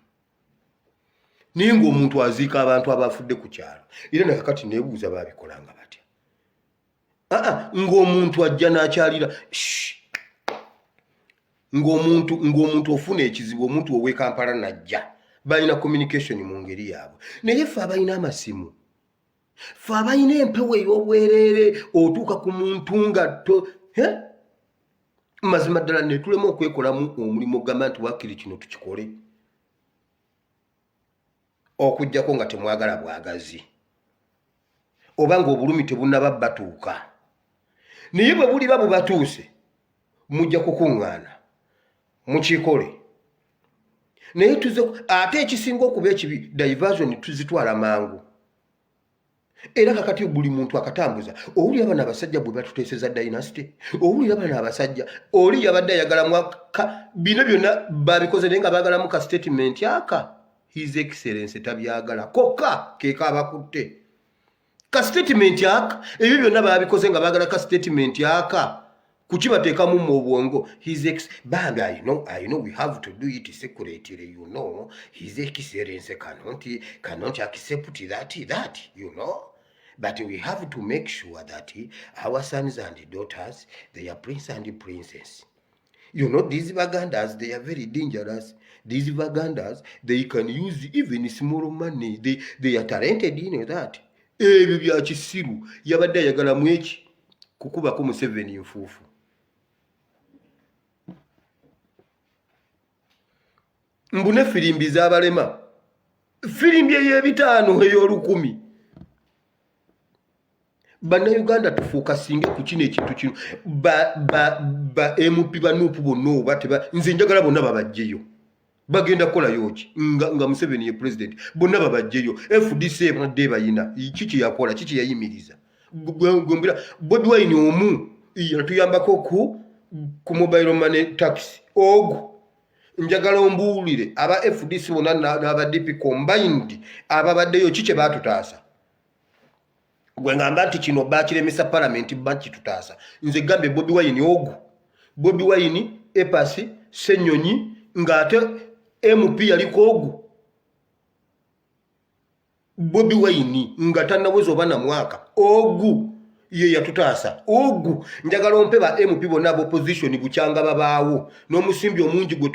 Speaker 1: naye ng'omuntu aziika abantu abafudde ku kyalo. Era nakakati neebuuza baabikolanga batya? Aa ng'omuntu ajja n'akyalira, ng'omuntu ofuna ekizibu, omuntu ow'e Kampala najja, balina communication mu ngeri yaabwe. Naye ffe abalina amasimu, ffe abalina empewo ey'obwereere, otuuka ku muntu nga to mazima ddala netulema okwekolamu omulimu ogamba nti wakiri kino tukikole, okugjako nga temwagala bwagazi oba ng'obulumi tebunaba batuuka. Naye bwe buliba bubatuuse, mujja kukuŋŋaana mukikole. Naye tuze ate ekisinga okuba ekibi, diversion tuzitwala mangu. Era kakati buli muntu akatambuza. Owulira bano abasajja bwe batuteeseza dynasty, owulira bano abasajja, oli yabadde ayagalamu bino byonna babikoze, naye nga baagalamu ka statement aka His Excellence tabyagala kokka keeka abakutte. Ka statement aka, ebyo byonna babikoze nga baagala ka statement aka kukibateekamu mu obwongo. His ex bambi, I know we have to do it secretly, you know, His Excellence cannot accept that, you know, but we have to make sure that our sons and daughters, they are prince and princess. You know, these Bagandas, they are very dangerous. These Bagandas, they can use even small money. They are talented in that. Ebyo bya kisiru. Yabadde ayagala mu eki kukubako Museveni nfuufu. Mbu ne firimbi z'abalema, firimbi ey'ebitaano, ey'olukumi. Bannayuganda tufuuka singe ku kino ekintu kino. Ba MP ba NUP bonna oba teba, nze njagala bonna babajjeyo. Bagenda kukolayo ki nga Museveni ye president? Bonna babajjeyo. FDC ebadde bayina kiki yakola, kiki yayimiriza? Gwembira Bobi Wine omu yatuyambako ku mobile money tax. Ogwo njagala ombuulire, aba FDC bonna n'aba DP combined ababaddeyo, ki kye baatutaasa? Gwe ngamba nti kino bakiremesa palamenti, bakitutaasa. Nze gambye Bobi Wine ogwo, Bobi Wine, Epasi Senyonyi, ng'ate MP yaliko ogwo Bobi Wine nga tannaweza oba na mwaka, ogu ye yatutaasa. Ogu njagala ompe ba MP bonna aba opposition bukyanga babaawo n'omusimbi omungi gwe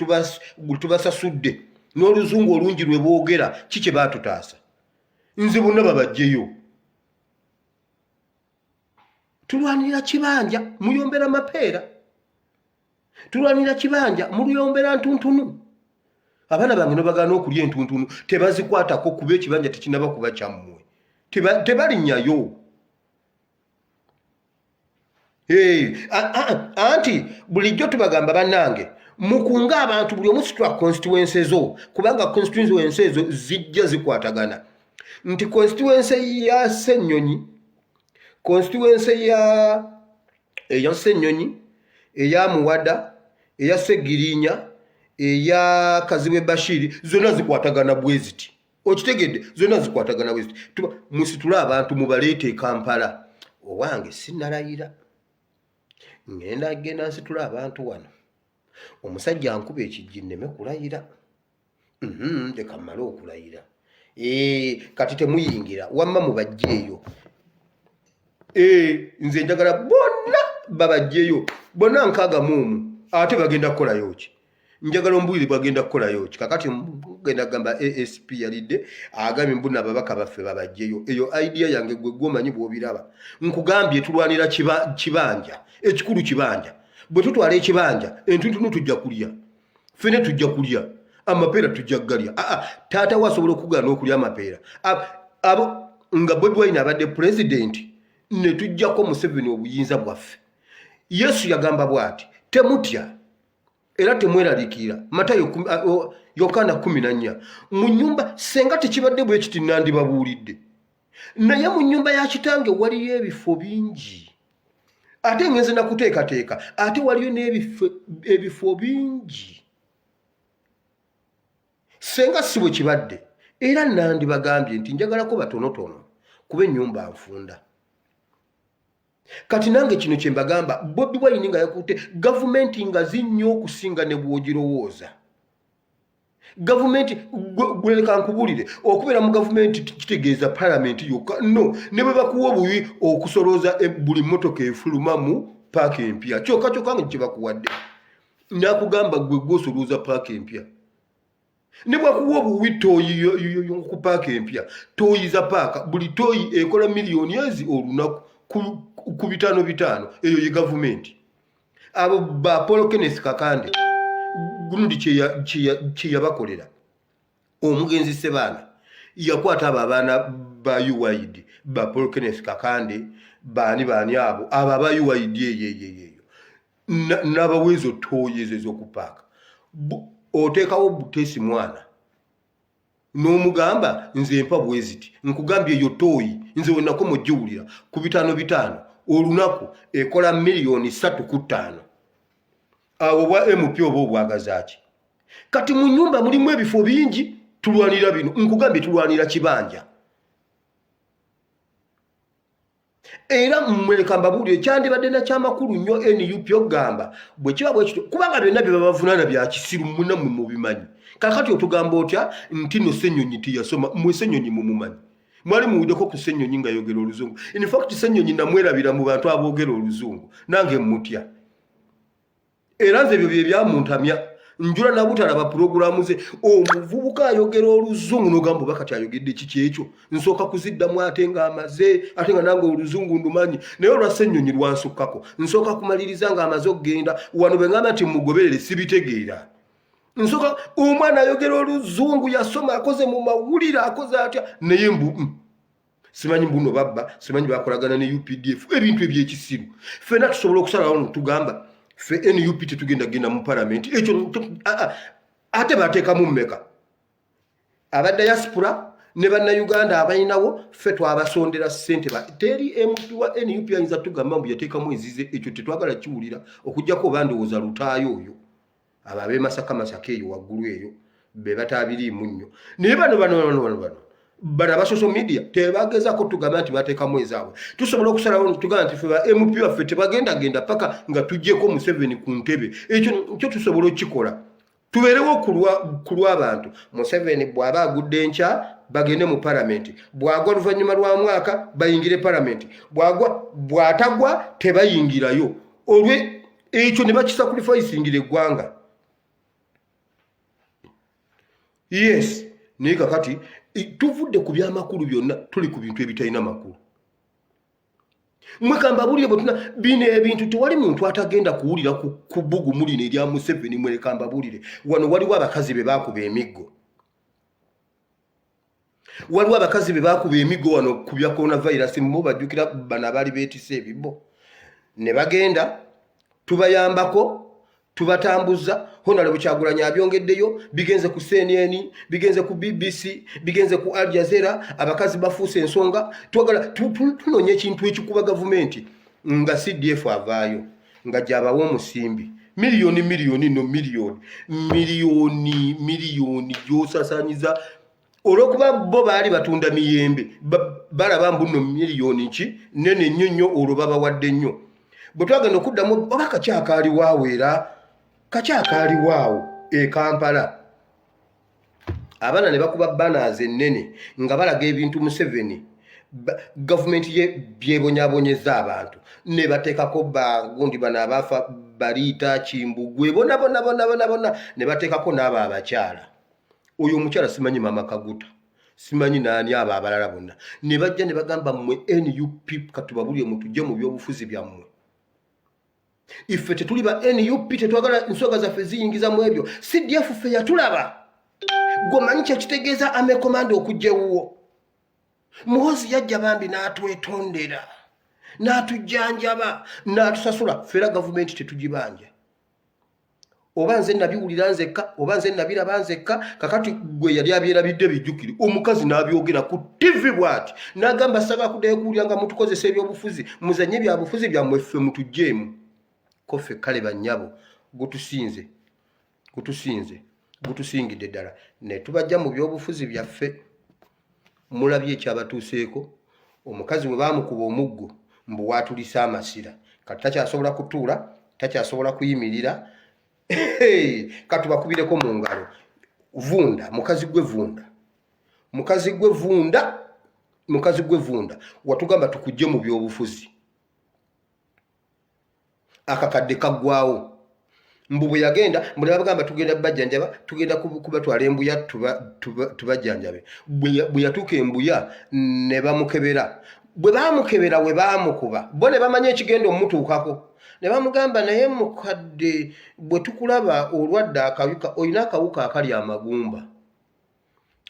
Speaker 1: tubasasudde n'oluzungu olungi lwe boogera, ki kye baatutaasa? Nze bonna babajjeyo. Tulwanirira kibanja, muyombera mapeera. Tulwanirira kibanja, muyombera ntuntunu. Abaana bange nobagaana okulya entuntunu, tebazikwatako kuba ekibanja tekinaba kuba kyammwe. Tebalinnyayo. Anti bulijjo tubagamba, bannange, mukunge abantu buli omu situla constituency zo, kubanga constituency ezo zijja zikwatagana, nti constituency ya Ssennyonyi, constituency ya eya Ssennyonyi, eya Muwada, eya Segirinya, eya Kazibwe Bashiri, zonna zikwatagana bwe ziti. Okitegedde? Zonna zikwatagana bwe ziti. Musitule abantu mubaleete e Kampala. Owange sinnalayira, ŋŋenda genda nsitule abantu wano. Omusajja ankuba ekijji nneme kulayira. Leka mmale okulayira. Kati temuyingira wamma, mubajjeeyo. Nze njagala bonna babajjeyo bonna 61. Ate bagenda kukolayo ki? Njagala ombuulire, bagenda kukolayo ki? Kakati genda kugamba ASP yalidde agambye mbuna ababaka baffe babajjeyo. Eyo idea yange, gwe gwomanyi bw'obiraba. Nkugambye tulwanira kibanja, ekikulu kibanja. Bwe tutwala ekibanja, entuntunu tujja kulya, ffene tujja kulya, amapeera tujja kugalya. Aa, taata we asobola okugaana okulya amapeera. Abo nga Bobi Wine abadde pulezidenti, ne tujjako Museveni obuyinza bwaffe. Yesu yagamba bw'ati, temutya era temweraliikirira. Matayo Yokaana 14. Mu nyumba senga tekibadde bwe kiti nandibabuulidde, naye mu nyumba ya kitange waliyo ebifo bingi, ate ngenze nakuteekateeka, ate waliyo n'ebifo ebifo bingi. Senga si bwe kibadde, era nandibagambye nti njagalako batonotono kuba ennyumba nfunda. Kati nange kino kye mbagamba, Bobi Wine nga yakutte gavumenti nga zinnyo okusinga ne bw'ogirowooza. Gavumenti gweleka nkubuulire, okubeera mu gavumenti kitegeeza palamenti yokka? No, ne bwe bakuwa obuwi okusolooza buli mmotoka efuluma mu paaka empya, kyokka kyokka nga kye bakuwadde nakugamba gwe gwosolooza paaka empya. Ne bwakuwa obuwi tooyi ku paaka empya, tooyi za paaka, buli tooyi ekola miliyoni ezi olunaku ku bitaano bitaano. Eyo ye gavumenti. Abo ba Paul Kenneth Kakande gundi kye yabakolera. Omugenzi Sebaana yakwata abo abaana ba UYD, ba Paul Kenneth Kakande, baani baani abo abo aba UYD eyo eyo eyo, n'abaweezo tooyi ezo ez'okupaaka. Oteekawo buteesi mwana n'omugamba nze mpa bwe ziti. Nkugambye eyo tooyi nze wenakoma ogiwulira ku bitaano bitaano olunaku ekola miliyoni 3 ku 5. Awo bwa MP oba obwagaza ki? Kati mu nyumba mulimu ebifo bingi. Tulwanira bino, nkugambye tulwanira kibanja. Era mmwe leka mbabuulire, kyandibadde nakyamakulu nnyo NUP okugamba bwe kiba bwe kityo, kubanga byonna bye babavunaana bya kisiru, muna mmwe mubimanyi. Kakati otugamba otya nti no Ssenyonyi teyasoma? Mmwe Ssenyonyi mumumanyi? Mwali muwuddeko ku Ssenyonyi nga yogera oluzungu? In fact, Ssenyonyi namwerabira mu bantu aboogera oluzungu, nange mutya. Era nze ebyo bye byamuntamya, njula nabutalaba puroguramu ze. Omuvubuka ayogera oluzungu nogamba oba kati ayogedde kiki ekyo? Nsooka kuziddamu ate ng'amaze, ate nga nange oluzungu ndumanyi, naye olwa Ssenyonyi lwansukkako. Nsooka kumaliriza ng'amaze okugenda. Wano bwe ngamba nti mugoberere, sibitegeera. Nsooka omwana ayogera oluzungu, yasoma, akoze mu mawulire, akoze atya, naye mbu simanyi mbuno babba, simanyi bakolagana ne UPDF, ebintu ebyekisiru. Ffena tusobola okusalawo netugamba ffe NUP tetugenda genda mu palamenti. Ekyo ate bateekamu mmeka? Aba diaspora ne bannayuganda abalinawo, ffe twabasondera ssente. Teri MP wa NUP ayinza tugamba mbu yateekamu ezize. Ekyo tetwagala kiwulira, okugjako oba ndowooza Lutaayo oyo, abo ab'e Masaka, Masaka eyo waggulu eyo be bataabiriimu nnyo. Naye bano bano bano bano bano bano aba social media tebagezako tugamba nti bateekamu ezaabwe. Tusobola okusalawo tugamba nti fe ba MP baffe tebagendagenda paka nga tuggyeko Museveni ku ntebe. Ekyo kyo tusobola okukikola, tubeerewo ku lw'abantu. Museveni bw'aba agudde enkya, bagende mu palamenti. Bw'agwa luvannyuma lwa mwaka, bayingire palamenti. Bw'agwa, bw'atagwa, tebayingirayo. Olwe ekyo ne bakisacrificingira eggwanga. Yes, naye kakati tuvudde ku byamakulu byonna, tuli ku bintu ebitalina makulu. Mwe kambabulire, bwe tuna bino ebintu, tewali muntu atagenda kuwulira ku bbugumu lino erya Museveni. Mwe kambabulire, wano waliwo abakazi be baakuba emiggo, waliwo abakazi be baakuba emiggo wano ku bya coronavirus. Mu bajjukira bano abaali beetise ebibbo ne bagenda tubayambako, tubatambuza. Honorable Kyagulanyi abyongeddeyo, bigenze ku CNN, bigenze ku BBC, bigenze ku Al Jazeera. Abakazi bafuuse ensonga. Twagala tunoonya ekintu ekikuba gavumenti nga CDF avaayo nga gyabawa omusimbi, miliyoni miliyoni, no miliyoni miliyoni miliyoni gyosasanyiza. Olwokuba bo baali batunda miyembe, balaba mbu nno miliyoni ki nene nnyo nnyo, olwo babawadde nnyo. Bwe twagenda okuddamu, oba kakyakaaliwaawo, era kakyakaaliwaawo e Kampala, abaana ne bakuba banners ennene nga balaga ebintu Museveni, gavumenti ye byebonyabonyeza abantu, ne bateekako bagundi bano abafa, baliita Kimbugwe, bona bona bona bona bona, ne bateekako n'abo abakyala, oyo omukyala simanyi Mama Kaguta, simanyi naani, abo abalala bonna ne bajja ne bagamba, mmwe NUP, katubabulire, mutujje mu byobufuzi byammwe. Ife tetuli ba NUP, tetwagala nsonga zaffe ziyingiza mu ebyo. CDF ffe yatulaba. Gwemanyi kyekitegeeza army commander okujja ewuwo? Muhozi yajja bambi n'atwetondera, n'atujjanjaba, n'atusasula. Ffe era gavumenti tetugibanja. Oba nze nabiwulira nzekka, oba nze nabiraba nzekka? Kakati gwe yali abyerabidde, bijjukire. Omukazi n'abyogera ku TV bw'ati n'agamba, saga kuddayo kuwulira nga mutukozesa ebyobufuzi. Muzanye byabufuzi byammwe, ffe mutugjeemu ko ffe. Kale bannyabo, gutusinze, gutusinze, gutusingidde ddala ne tubajja mu byobufuzi byaffe. Mulabye ekyabatuuseeko. Omukazi bwe baamukuba omuggo, mbu waatulisa amasira, kati takyasobola kutuula, takyasobola kuyimirira. Katubakubireko mu ngalo. Vunda mukazi gwe, vunda mukazi gwe, vunda mukazi gwe, vunda. Watugamba tukujje mu byobufuzi, akakadde kaggwawo. Mbu bwe yagenda, mbu nebagamba tugenda bajjanjaba, tugenda kubatwala embuya tubajjanjabe. Bwe yatuuka embuya ne bamukebera, bwe bamukebera we bamukuba bo ne bamanya ekigenda omutuukako, ne bamugamba, naye mukadde, bwe tukulaba olwadde akawuka, olina akawuka akali amagumba,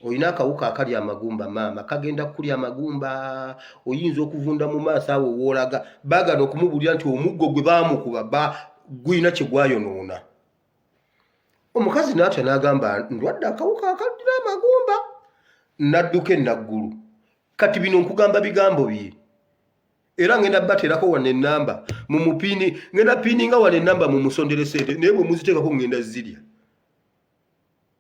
Speaker 1: olina akawuka akali amagumba, maama, kagenda kukulya amagumba, oyinza okuvunda mu maaso awo woolaga. Baagala okumubuulira nti omuggo gwe baamukuba gulina kye gwayonoona. Omukazi n'atya n'agamba, ndwadde akawuka akalira amagumba, n'adduka enaggulu. Kati bino nkugamba bigambo bye, era ngenda bateerako wano enamba mumupini, ngenda pininga wano enamba mumusondere sente, naye bwe muziteekako ngenda zirya.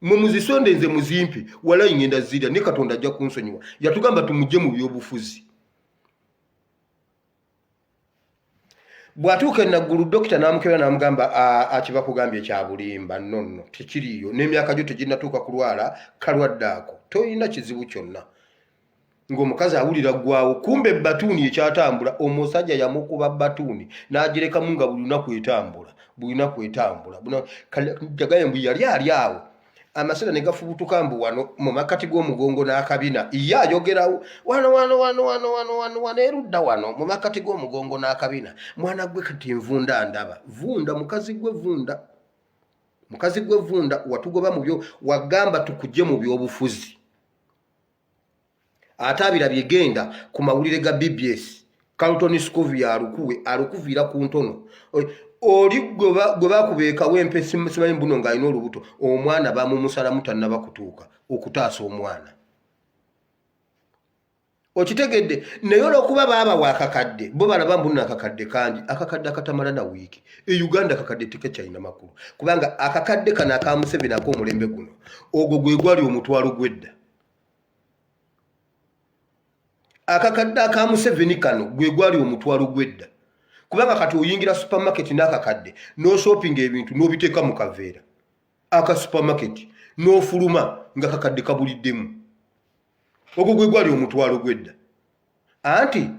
Speaker 1: Mwe muzisonde, nze muzimpe, walayi ngenda zirya, ne Katonda ajja kunsonyiwa. Yatugamba tumugye mu byobufuzi. Bw'atuuka e Naggulu, dokita n'amukebera n'amugamba, akibakugambye kya bulimba, nno nno tekiriiyo, n'emyaka gyo teginnatuuka kulwala kalwadde ako, tolina kizibu kyonna. Ng'omukazi awulira ggwawo, kumbe batuuni ekyatambula. Omusajja yamukuba batuuni n'agirekamu nga buli lunaku etambula, buli lunaku etambula. Jagaye mbu yali ali awo, amasira ne gafubutuka mbu wano mu makkati g'omugongo n'akabina. Ye ayogerawo wano wano wano wano wano wano wano erudda wano mu makkati g'omugongo n'akabina. Mwana gwe, kati nvunda, ndaba vunda, mukazi gwe vunda, mukazi gwe vunda. Watugoba mu byo wagamba tukujje mu byobufuzi, ate abirabye. Genda ku mawulire ga BBS, Carlton Scovia alukuwe alukuviira ku ntono. Oli gwe bakubeekawo empe, simanyi mbuno ng'alina olubuto, omwana bamumusalamu tannaba kutuuka okutaasa omwana. Okitegedde? Naye olwokuba baabawa akakadde, bo balaba mbuno akakadde kangi, akakadde akatamala na wiiki e Uganda. Akakadde tekakyalina makulu, kubanga akakadde kano aka Museveni ak'omulembe guno, ogwo gwe gwali omutwalo gw'edda. Akakadde aka Museveni kano gwe gwali omutwalo gw'edda, kubanga kati oyingira supermarket n'akakadde n'oshoppinga ebintu n'obiteeka mu kaveera aka supermarket, n'ofuluma nga kakadde kabuliddemu. Ogwo gwe gwali omutwalo gw'edda. Anti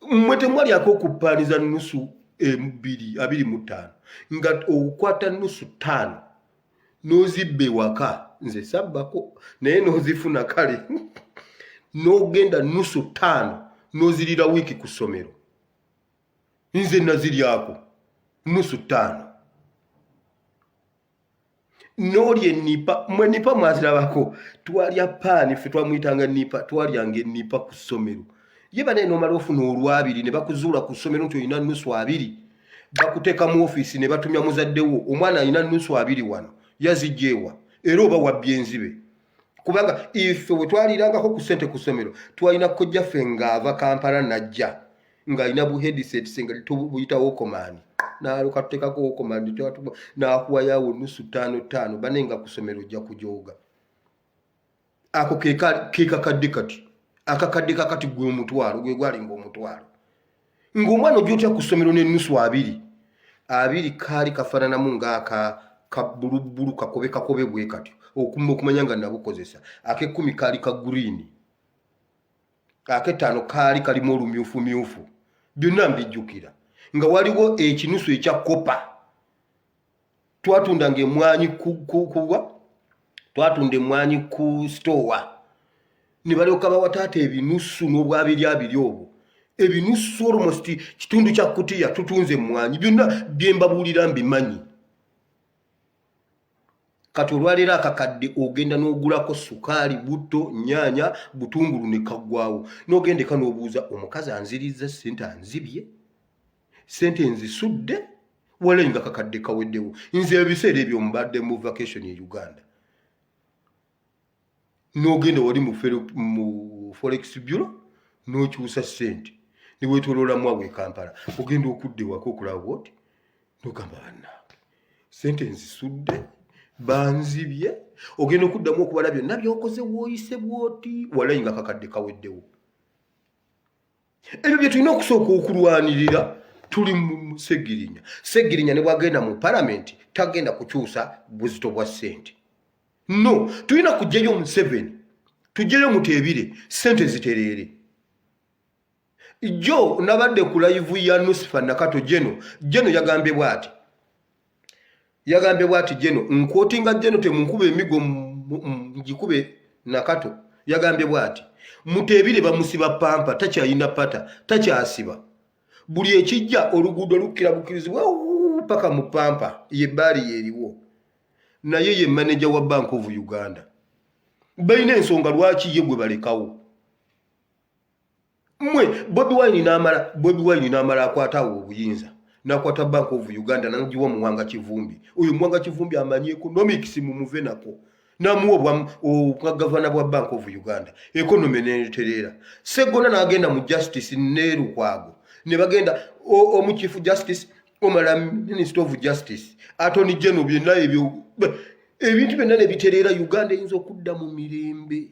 Speaker 1: mmwe temwalyako okuppaaniza nusu bbiri 25, nga okwata nusu 5 n'ozibba ewaka. Nze sabbako, naye n'ozifuna kale n'ogenda nusu 5 n'ozirira wiiki ku ssomero. Nze naziryako nusu 5 n'olya enipa. Mwe nipa mwazirabako? Twalya paani, ffe twamuyitanga nipa. Twalyanga enipa ku ssomero. Ye banaye, n'omala ofuna olwabiri ne bakuzuula ku ssomero nti olina nusu 20, bakuteeka mu ofiisi ne batumya muzaddewo, omwana alina nusu 20 wano yazijja ewa? Era oba wabbye enzibe, kubanga ife bwe twalirangako ku ssente ku ssomero, twalina kojjaffe ng'ava Kampala najja ng'alina bu headsets nga buyita Walkman, n'aluka tuteekako Walkman n'akuwayawo nusu ttaano ttaano. Bane nga ku ssomero ojja kujooga. Ako ke kakadde kati, akakadde kakati gwe omutwalo gwe gwalinga omutwalo, ng'omwana ojja otya ku ssomero n'ennusu 20 20? Kaali kafaananamu ng'aka kabulubulu, kakobe kakobe bwe katyo, okumanya nga nabukozesa. Ak'ekkumi kaali ka green, ak'ettaano kaali kalimu olumyufumyufu. Byonna mbijjukira. Nga waliwo ekinusu ekya copper. Twatundanga emwanyi kuwa, twatunda emwanyi ku sitowa, ne balyoka bawa taata ebinusu n'obwabiri abiri obwo, ebinusu almost kitundu kya kutiya. Tutunze emwanyi, byonna byembabuulira mbimanyi. Kati olwaleero akakadde ogenda n'ogulako sukaali, butto, nyaanya, butungulu ne kaggwawo, n'ogenda eka n'obuuza omukazi, anziriza sente, anzibye sente, nzisudde wala, nga kakadde kaweddewo. Nze ebiseera ebyo mbadde mu vacation e Uganda. N'ogenda wali mu forex bureau n'okyusa sente newetoloolamu awo e Kampala. Ogenda okudda ewaka okulaba oti nogamba, bannange, sente nzisudde, banzibye. Ogenda okuddamu okubala byonna byokoze, wooyise bwoti, walayi nga kakadde kaweddewo. Ebyo bye tulina okusooka okulwanirira. Tuli mu Segirinya. Segirinya ne bwagenda mu palamenti tagenda kukyusa buzito bwa ssente. No, tulina kugjayo Museveni, tugjeyo Muteebire, ssente zitereere. Jo nabadde ku live ya Nusifa Nakato. Jeno jeno yagambye bwati, yagambye bwati jeno nquotinga jeno, temunkuba emigo, ngikube Nakato. Yagambye bwati, Muteebire bamusiba pampa, takyayina pata, takyasiba. Buli ekijja oluguudo lukkira bukirizibwa paka mu pampa yebbaali yeriwo. Naye ye manager wa Bank of Uganda, balina ensonga lwaki ye gwe balekawo. Mmwe Bobi Wine n'amala, Bobi Wine n'amala akwata awo obuyinza, n'akwata Bank of Uganda n'agiwa Muwanga Kivumbi. Oyo Muwanga Kivumbi amanyi economics, mumuve nako. Namuwa obwagavana bwa Bank of Uganda, economy netereera. Seggona n'agenda mu justice ne Lukwago ne bagenda omu chief justice, omala minister of justice, attorney general, byonna ebyo ebintu byonna ne bitereera. Uganda eyinza okudda mu mirembe.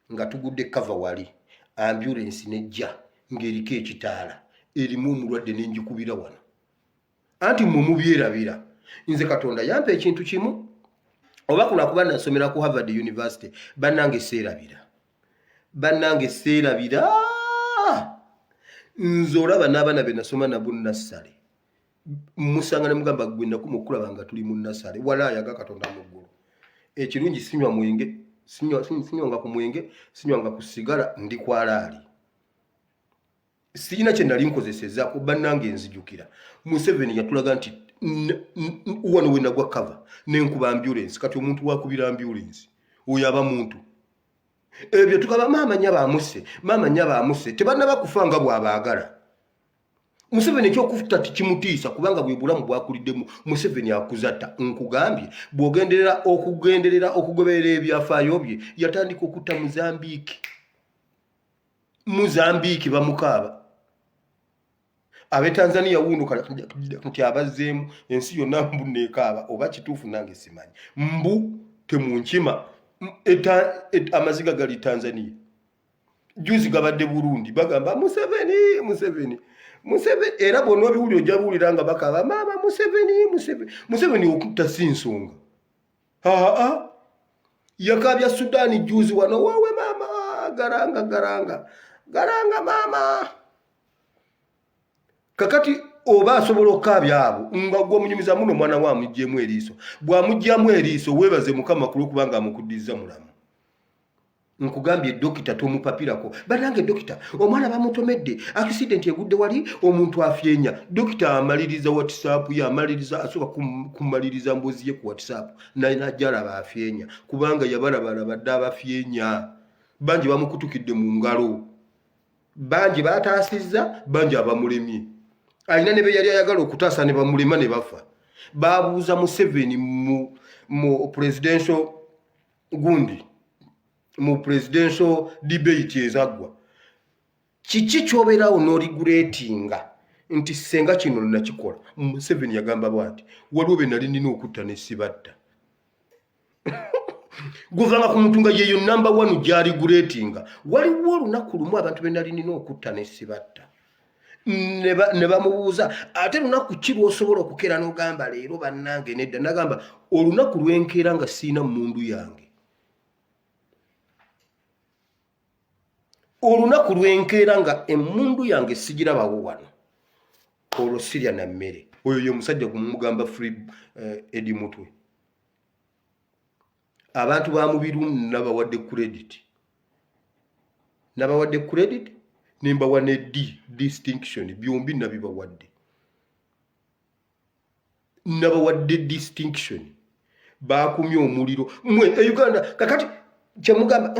Speaker 1: Nga tugudde cover wali, ambulance nejja ng'eriko ekitaala erimu omulwadde, nenjikubira wano. Anti mmwe mubyerabira. Nze Katonda yampa ekintu kimu, oba kunakuba nasomera ku Harvard University. Bannange, seerabira, bannange, seerabira. Nze olaba n'abaana be nasoma nabo nassale, musanga ne mugamba, gwe nakuma okulaba nga tuli mu nasale. Wala ayaga Katonda mu ggulu. Ekirungi sinywa mwenge, sinywanga ku mwenge, sinywanga ku sigala, ndi kwalaali, sirina kye nali nkozesezaako. Bannange, nzijukira Museveni yatulaga nti wano we nagwa cover nenkuba ambulance. Kati omuntu wakubira ambulance oyo aba muntu? Ebyo tukaba maama nya bamuse, maama nya bamuse, tebannaba kufa nga bw'abaagala. Museveni ekyokufuta tekimutiisa, kubanga bwe bulamu bwakuliddemu. Museveni akuzatta. Nkugambye, bw'ogenderera okugenderera okugoberera ebyafaayo bye, yatandika okutta Muzambiiki. Muzambiiki bamukaaba, ab'e Tanzania wuuno nti abazzeemu ensi yonna mbu neekaaba. Oba kituufu nange simanyi, mbu temunkima. Amaziga gali Tanzania, juzi gabadde Burundi, bagamba Museveni, Museveni, Museveni. Era bwonna obiwulira, ojja biwulira nga bakaba maama Museveni, Museveni, Museveni. Okutta si nsonga. Aa, yakabya Sudaani juzi wano, wawe maama garanga garanga garanga maama. Kakati oba asobola okukaabya abo nga gwe omunyumiza muno, omwana we amuggyemu eriiso. Bw'amugyamu eriiso, weebaze Mukama ku lwokubanga amukuddiza mulamu. Nkugambye, dokita tomupapirako. Banange, dokita omwana bamutomedde, accident egudde wali, omuntu afyenya. Dokita amaliriza WhatsApp ye, amaliriza, asooka kumaliriza mbozi ye ku WhatsApp, najja alaba afyenya, kubanga yabalabalaba dde abafyenya bangi bamukutukidde mu ngalo, bangi bataasizza, bangi abamulemye. Alina ne be yali ayagala okutaasa ne bamulema ne bafa. Babuuza Museveni mu presidential gundi, mu presidential debate ezaggwa, kiki kyobeerawo n'oregretinga nti senga kino nakikola? Museveni yagamba bwati, waliwo be nali nina okutta ne sibatta. Guvanga ku muntu nga yeyo number one gy'aregretinga. Waliwo olunaku lumu abantu be nali nina okutta ne sibatta. Ne bamubuuza, ate lunaku ki lw'osobola okukeera n'ogamba leero bannange nedda? Nagamba, olunaku lwenkeera nga siina mundu yange, olunaku lwenkeera nga emundu yange sigirabawo wano, olwo sirya na mmere. Oyo ye musajja gumugamba free Edi Mutwe. Abantu ba Mubiru nabawadde credit, nabawadde credit. Ne mbawa ne D, distinction, byombi nabibawadde. Nabawadde distinction. Baakumye omuliro mwe e Uganda. Kakati kyemugamba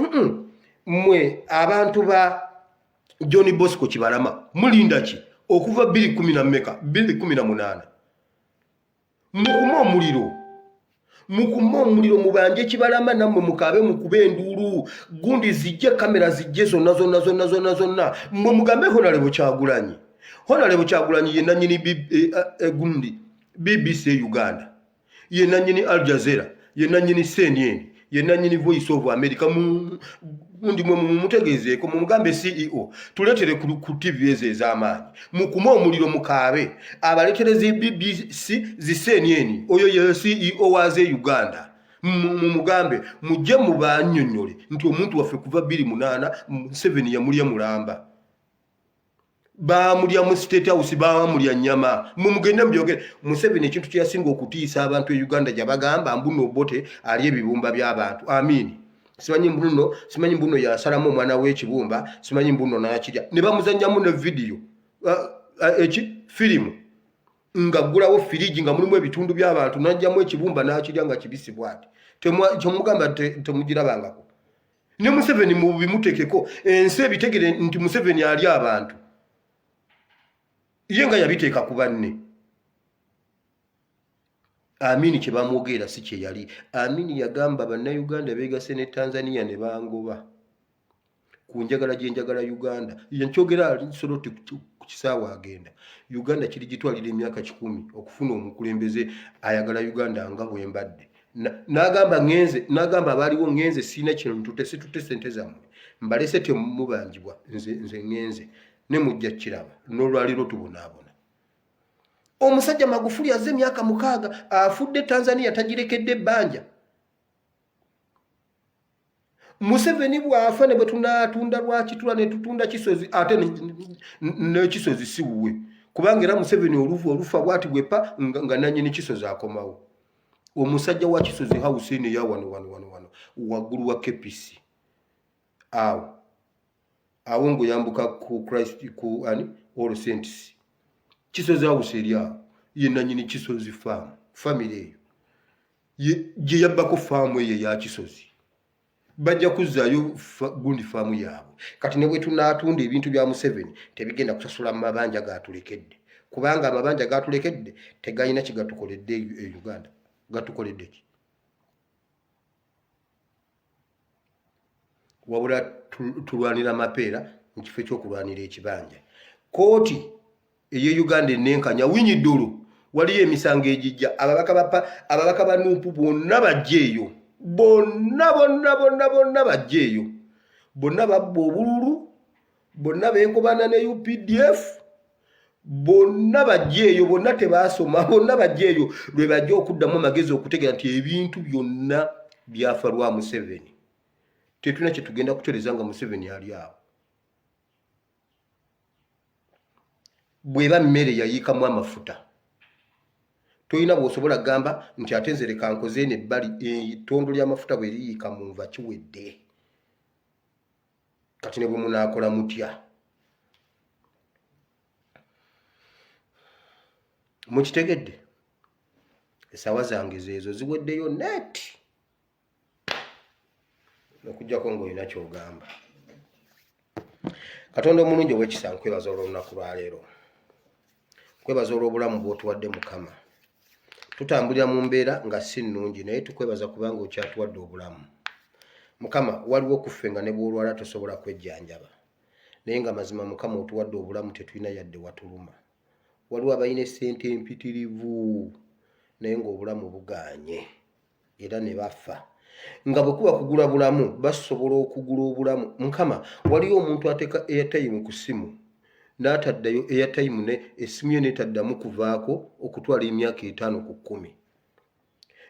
Speaker 1: mwe abantu ba John Bosco Kibalama mulinda ki okuva 2 na mmeka, 218? Mukume omuliro, mukume omuliro, mubanje Kibalama, nammwe mukaabe, mukube enduulu, gundi zijje, kamera zijje, zonna zonna zonna zonna zonna. Mmwe mugambe Honorable Kyagulanyi, Honorable Kyagulanyi ye nannyini gundi BBC Uganda, ye nannyini Al Jazeera, ye nannyini CNN, ye nannyini Voice of America. Gundi mwe mumutegeezeeko, mumugambe CEO tuleetere ku TV ezo ez'amaanyi. Mukume omuliro, mukaabe, abaleetere zi BBC, zi CNN. Oyo ye CEO waze Uganda. Mumugambe mujje mubannyonnyole nti omuntu waffe kuva 28 Museveni yamulya mulamba, bamulya mu State House, bamulya nyama. Mumugende mubyogere. Museveni ekintu kyeyasinga okutiisa abantu e Uganda, gyabagamba mbuno Obote ali ebibumba by'abantu, Amini simanyi mbuno, simanyi mbuno yasalamu omwana w'ekibumba, simanyi mbuno nakirya, ne bamuzannyamu ne vidiyo eki firimu ng'aggulawo firiji nga mulimu ebitundu by'abantu, n'ajjamu ekibumba n'akirya nga kibisi bwati. Kyemugamba temugirabangako. Ne Museveni mubimutekeko, ensi ebitegere nti Museveni ali abantu, ye nga yabiteeka ku banne. Amini kye bamwogerera si kye yali. Amini yagamba Bannayuganda beegase ne Tanzania ne bangoba ku njagala gye njagala Uganda. Nkyogera Soroti ku kisaawe agenda Uganda kiri gitwalira emyaka 100 okufuna omukulembeze ayagala Uganda nga bwe mbadde. N'agamba ŋŋenze, n'agamba abaaliwo ŋŋenze, siina kino ntute, situtte sente zammwe, mbalese, temubanjibwa, nze ŋŋenze ne mujja kiraba. N'olwaliro tubonaabona. Omusajja Magufuli azze emyaka 6 afudde, Tanzania tagirekedde ebbanja. Museveni bw'afa ne bwe tunaatunda Lwakitula ne tutunda Kisozi, ate n'ekisozi si wuwe, kubanga era Museveni oluvu olufa bwati bwepa nga nannyini Kisozi akomawo. Omusajja wa Kisozi House eno eya wano wano wano wano waggulu wa KPC awo awo ng'oyambuka ku Christ ku ani All Saints, Kisozi House eri awo, ye nannyini Kisozi farm. Family eyo gye yabbako faamu eyo eya Kisozi, bajja kuzzaayo gundi faamu yaabwe. Kati ne bwe tunaatunda ebintu bya Museveni tebigenda kusasula mu mabanja gatulekedde, kubanga amabanja gatulekedde tegalina kigatukoledde e Uganda. Gatukoledde ki? Wabula tulwanira mapeera mu kifo ekyokulwanira ekibanja. Kooti eye Uganda enenkanya Winyi Dollo, waliyo emisango egijja. Ababaka ba NUP bonna bajja eyo, bonna bonna bonna bonna bajja eyo, bonna babba obululu, bonna benkobana ne UPDF, bonna bajja eyo, bonna tebasoma, bonna bajja eyo lwe bajja okuddamu amagezi okutegera nti ebintu byonna byafa lwa Museveni. Tetulina kyetugenda kutereza nga Museveni ali awo. Bweba mmere yayiikamu amafuta, tolina bw'osobola kugamba nti ate nze leka nkoze eno ebbali. Ettondo ly'amafuta bwe liyiika mu nva, kiwedde. Kati ne bwe munaakola mutya, mukitegedde. Essaawa zange zeezo ziweddeyo net, okujjako ng'olina ky'ogamba. Katonda omulungi ow'ekisa, nkwebaza olw'olunaku lwaleero, nkwebaza olw'obulamu bw'otuwadde. Mukama, tutambulira mu mbeera nga si nnungi, naye tukwebaza kubanga okyatuwadde obulamu. Mukama, waliwo kuffe nga ne bw'olwala tosobola kwejjanjaba, naye nga mazima Mukama otuwadde obulamu, tetulina yadde watuluma. Waliwo abalina essente empitirivu naye ng'obulamu bugaanye era ne bafa, nga bwe kuba kugula bulamu basobola okugula obulamu. Mukama, waliyo omuntu ateeka airtime ku ssimu n'ataddayo airtime, ne essimu ye netaddamu kuvaako okutwala emyaka 50 ku 10,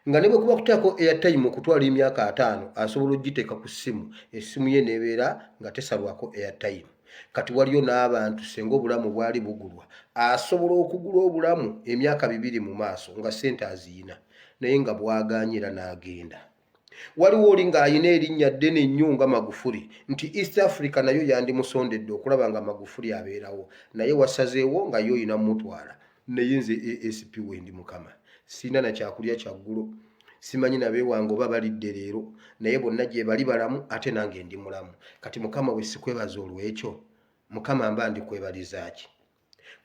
Speaker 1: nga ne bwe kuba kuteekako airtime okutwala emyaka 50, asobola okugiteeka ku ssimu, essimu ye nebeera nga tesalwako airtime. Kati waliyo n'abantu senga obulamu bwali bugulwa, asobola okugula obulamu emyaka 2 mu maaso nga ssente aziyina, naye nga bwaganye era n'agenda. Waliwo oli ng'alina erinnya ddene nnyo nga Magufuli nti East Africa nayo yandimusondedde okulaba nga Magufuli abeerawo, naye wasazeewo nga ye olina mutwala. Naye nze ASP wendi Mukama, sirina na kyakulya kyaggulo, simanyi nabeewange oba balidde leero, naye bonna gye bali balamu ate nange ndi mulamu. Kati Mukama bwe sikwebaza olw'ekyo, Mukama mba ndikwebaliza ki?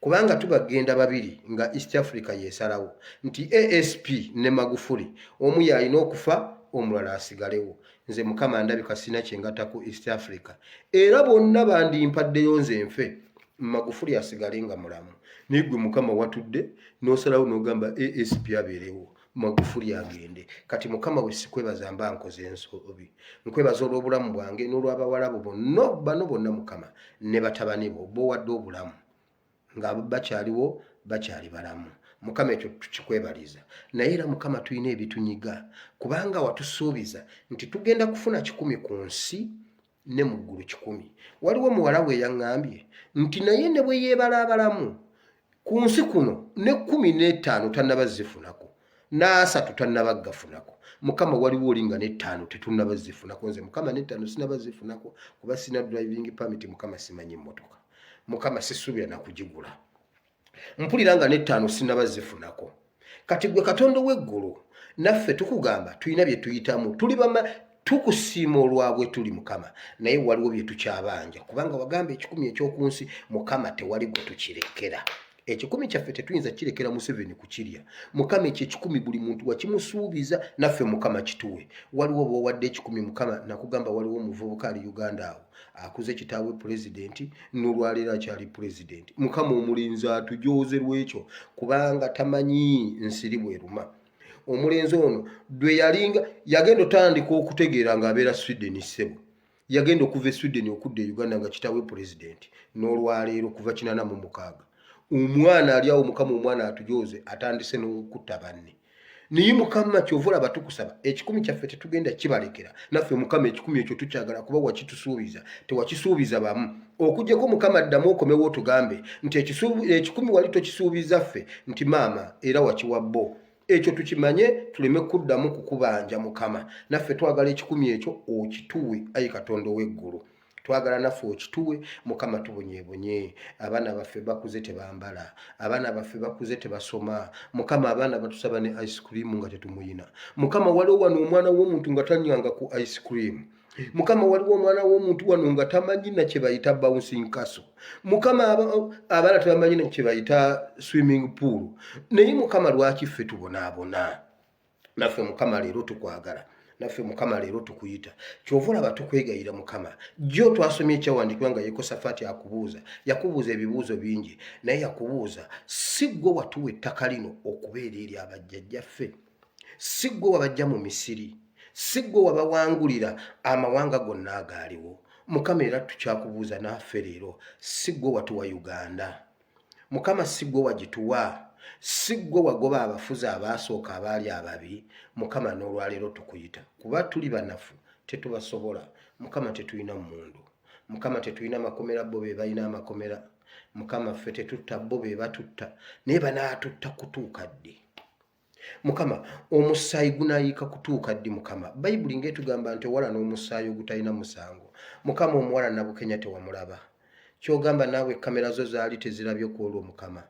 Speaker 1: Kubanga tubagenda babiri nga East Africa yesalawo nti ASP ne Magufuli omu yalina okufa omulala asigalewo. Nze Mukama ndabika sina kyengata ku East Africa, era bonna bandimpaddeyo nze nfe, Magufuli asigale nga mulamu. Naye gwe Mukama watudde n'osalawo n'ogamba ASP abeerewo, Magufuli agende. Kati Mukama bwe sikwebaza mba nkoze ensobi. Nkwebaza olw'obulamu bwange n'olw'abawala bo bonna bano bonna Mukama ne batabani bo b'owadde obulamu nga bakyaliwo, bakyali balamu. Mukama ekyo tukikwebaliza. Naye era Mukama tulina ebitunyiga, kubanga watusuubiza nti tugenda kufuna 100 ku nsi ne mu ggulu 100. Waliwo muwala we yaŋŋambye nti naye ne bwe yeebalaabalamu ku nsi kuno ne 15 tannaba zifunako, n'asatu tannaba gafunako. Mukama waliwo oli nga n'ettaano tetunnaba zifunako. Nze Mukama n'ettaano sinaba zifunako kuba sina driving permit. Mukama simanyi mmotoka, Mukama sisuubira nakugigula, mpulira nga n'ettaano sinaba zifunako. Kati gwe Katonda ow'eggulu, naffe tukugamba tulina bye tuyitamu, tuli bama tukusiima olwabwe tuli Mukama, naye waliwo bye tukyabanja, kubanga wagamba 100 eky'oku nsi Mukama tewali gwe tukirekera. 100 kyaffe tetuyinza kirekera Museveni kukirya. Mukama ekyo 100 buli muntu wakimusuubiza, naffe Mukama kituwe. Waliwo b'owadde 100 Mukama, nakugamba waliwo omuvubuka ali Uganda awo akuze kitaawe pulezidenti, n'olwaleero akyali pulezidenti. Mukama omulenzi atujooze lwekyo, kubanga tamanyi nsiri bweruma. Omulenzi ono lwe yalinga yagenda otandika okutegeera ng'abeera Sweden, ssebo yagenda okuva e Sweden okudda e Uganda nga kitaawe pulezidenti, n'olwaleero kuva 86 omwana ali awo. Mukama omwana atujooze, atandise n'okutta banne. Naye Mukama kyova olaba tukusaba 100 kyaffe tetugenda kibalekera. Naffe Mukama 100 ekyo tukyagala, kuba wakitusuubiza, tewakisuubiza bamu. Okuggyako Mukama ddamu okomewo otugambe nti 100 wali tokisuubiza ffe, nti maama era wakiwa bo. Ekyo tukimanye tuleme kuddamu kukubanja. Mukama naffe twagala 100 ekyo okituwe, ayi Katonda ow'eggulu, twagala naffe okituwe. Mukama tubonyebonye, abaana baffe bakuze tebambala, abaana baffe bakuze tebasoma. Mukama abaana batusaba ne ice cream nga tetumuyina. Mukama waliwo wano omwana w'omuntu nga tanywanga ku ice cream. Mukama waliwo omwana w'omuntu wano nga tamanyi na kye bayita bouncing castle. Mukama abaana tebamanyi na kye bayita swimming pool. Naye Mukama lwaki ffe tubonaabona? Naffe Mukama leero tukwagala, naffe Mukama leero tukuyita, kyova olaba tukwegayira. Mukama jjo twasomye ekyawandiikibwa nga Yekosafaati akubuuza, yakubuuza ebibuuzo bingi, naye yakubuuza, si ggwe watuwa ettaka lino okubeera eri abajjajjaffe? Si ggwe wabajja mu Misiri? Si ggwe wabawangulira amawanga gonna agaaliwo? Mukama era tukyakubuuza naffe leero, si ggwe watuwa Uganda? Mukama si ggwe wagituwa? Si ggwe wagoba abafuzi abaasooka abaali ababi? Mukama n'olwaleero tukuyita, kuba tuli banafu, tetubasobola. Mukama tetulina mmundu, Mukama tetulina makomera, bo be balina amakomera. Mukama ffe tetutta, bo be batutta, naye banaatutta kutuuka ddi? Mukama omusaayi gunayiika kutuuka ddi? Mukama Bayibuli ng'etugamba nti owala n'omusaayi ogutalina musango. Mukama omuwala Nabukenya tewamulaba? Kyogamba naawe kamera zo zaali tezirabye ku olwo? Mukama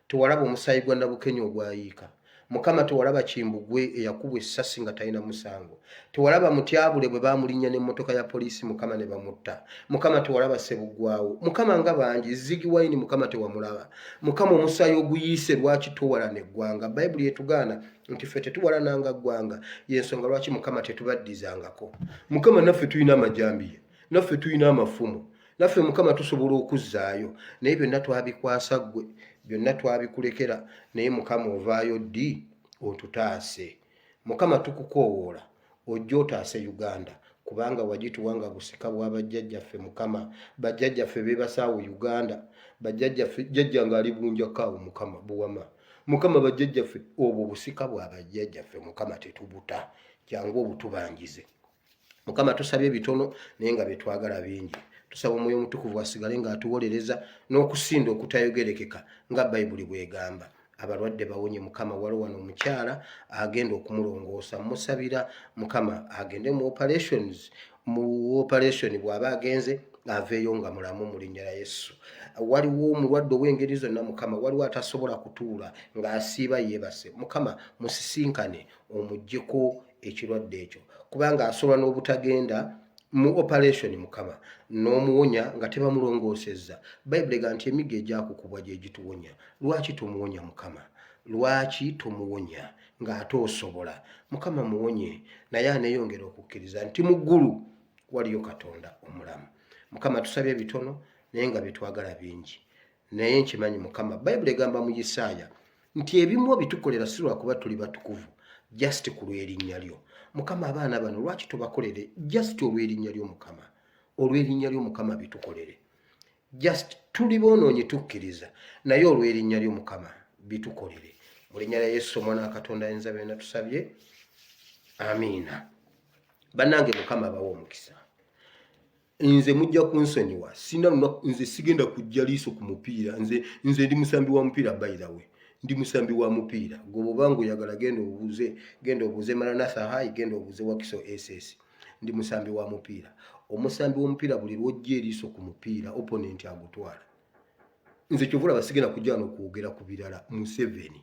Speaker 1: tewalaba omusaayi gwa Nabukenya ogwayiika? Mukama tewalaba Kimbugwe eyakubwa essasi nga talina musango? Tewalaba Mutyabule bwe bamulinnya n'emmotoka ya poliisi, Mukama ne bamutta? Mukama tewalaba Sebuggwawo? Mukama nga bangi, Zigi Wayini, Mukama tewamulaba? Mukama omusaayi oguyiise, lwaki towalana eggwanga? Bayibuli etugaana nti ffe tetuwalananga ggwanga, yensonga lwaki Mukama tetubaddizangako. Mukama naffe tulina amajambiya, naffe tulina amafumu, naffe Mukama tusobola okuzzaayo, naye byonna twabikwasa ggwe, byonna twabikulekera. Naye Mukama ovaayo ddi otutaase? Mukama tukukoowoola ojje otaase Uganda, kubanga wagituwa nga busika bwa bajjajjaffe. Mukama bajjajjaffe beebasaawo Uganda, bajjajjaffe, jjajja ng'ali Bunjakaawo, Mukama Buwama, Mukama bajjajjaffe, obwo busika bwa bajjajjaffe, Mukama tetubuta, jangu obutubanjize. Mukama tusabye bitono naye nga byetwagala bingi. Tusaba Omwoyo Omutukuvu asigale ng'atuwolereza n'okusinda okutayogerekeka nga Bayibuli bw'egamba. Abalwadde bawonye Mukama. Waliwo wano omukyala agenda okumulongoosa, musabira Mukama agende mu operations, mu operation bw'aba agenze aveeyo nga mulamu mu linnya lya Yesu. Waliwo omulwadde ow'engeri zonna Mukama, waliwo atasobola kutuula ng'asiiba yeebase. Mukama musisinkane omuggyeko ekirwadde ekyo, kubanga asobola n'obutagenda mu operation Mukama n'omuwonya nga tebamulongoosezza. Bayibuli ega nti emiggo egyakukubwa gye gituwonya. Lwaki tomuwonya Mukama? Lwaki tomuwonya ng'ate osobola? Mukama muwonye, naye aneeyongera okukkiriza nti mu ggulu waliyo Katonda omulamu. Mukama tusabye bitono naye nga byetwagala bingi, naye nkimanyi Mukama, Bayibuli egamba mu Isaaya nti ebimu obitukolera si lwakuba tuli batukuvu, just ku lw'erinnya lyo. Mukama abaana bano lwaki tobakolere just olw'erinnya lyo Mukama? Olw'erinnya lyo Mukama bitukolere. Just tuli boonoonyi tukkiriza, naye olw'erinnya lyo Mukama bitukolere. Mu linnya lya Yesu omwana wa Katonda ayinza byonna tusabye, amiina. Bannange Mukama abawe omukisa. Nze mujja kunsonyiwa, sina lunaku nze sigenda kujja liiso ku mupiira. Nze ndi musambi wa mupiira, by the way, ndi musambi wa mupiira. Gwe bw'oba ng'oyagala genda obuuze, genda obuuze Maranatha High, genda obuuze Wakiso SS. Ndi musambi wa mupiira. Omusambi w'omupiira buli lw'ojja eriiso ku mupiira, opponent agutwala. Nze kyova olaba sigenda kujja wano kwogera ku birala. Museveni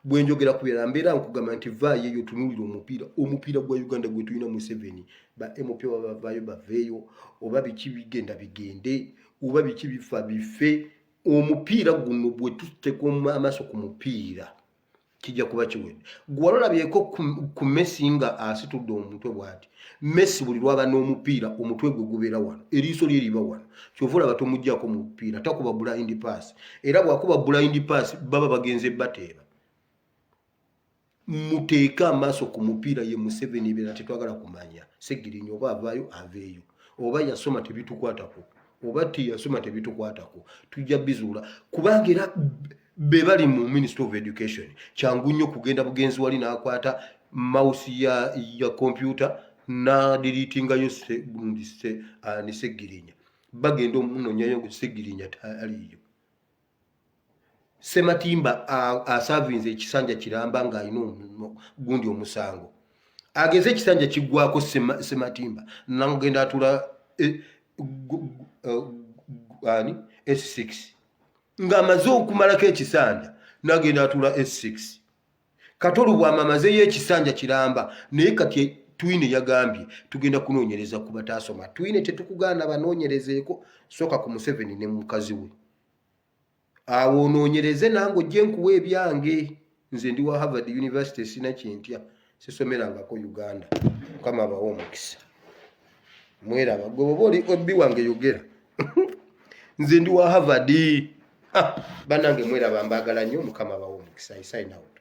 Speaker 1: bwe njogera ku birala mbeera nkugamba nti vaayo eyo tunuulira omupiira, omupiira gwa Uganda gwe tulina. Museveni ba MP oba bavaayo baveeyo, oba biki bigenda bigende, oba biki bifa bife, omupiira guno bwe tuteeka amaaso ku mupiira kijja kuba kiwedde. Gwe wali olabyeko ku Messi nga asitudde omutwe bw'ati? Messi buli lwaba n'omupiira omutwe gwe gubeera wano, eriiso lye liba wano. Kyova olaba tomuggyako mupiira, takuba blind pass, era bw'akuba blind pass baba bagenze bateeba. Muteeke amaaso ku mupiira. Ye Museveni ebirala tetwagala kumanya. Segirinya oba avaayo aveeyo, oba yasoma tebitukwatako, oba teyasoma tebitukwatako, tujja bizuula, kubanga era be bali mu Ministry of Education. Kyangu nnyo kugenda bugenzi wali n'akwata mouse ya computer n'adeletingayo ni Segirinya. Bagenda omunonyayo, Segirinya taliiyo. Sematimba asavinze ekisanja kiramba ng'alina gundi omusango, ageze ekisanja kiggwako, Sematimba nagenda atula ani S6 ng'amaze okumalako ekisanja, nagenda atula S6. Katolu bw'amamazeyo ekisanja kiramba, naye kati Twine yagambye tugenda kunoonyereza ku bataasoma. Twine, tetukugaana, banoonyerezeeko. Sooka ku Museveni ne mukazi we awo onoonyereze, nange ojje nkuwa ebyange. Nze ndi wa Harvard University, sina kyentya, sisomerangako Uganda. Mukama abawe omukisa. Mweraba gwe bwoba oli obbi wange yogera, nze ndi wa Harvard. Ah, bannange mweraba, mbaagala nnyo. Mukama abawe omukisa. I sign out.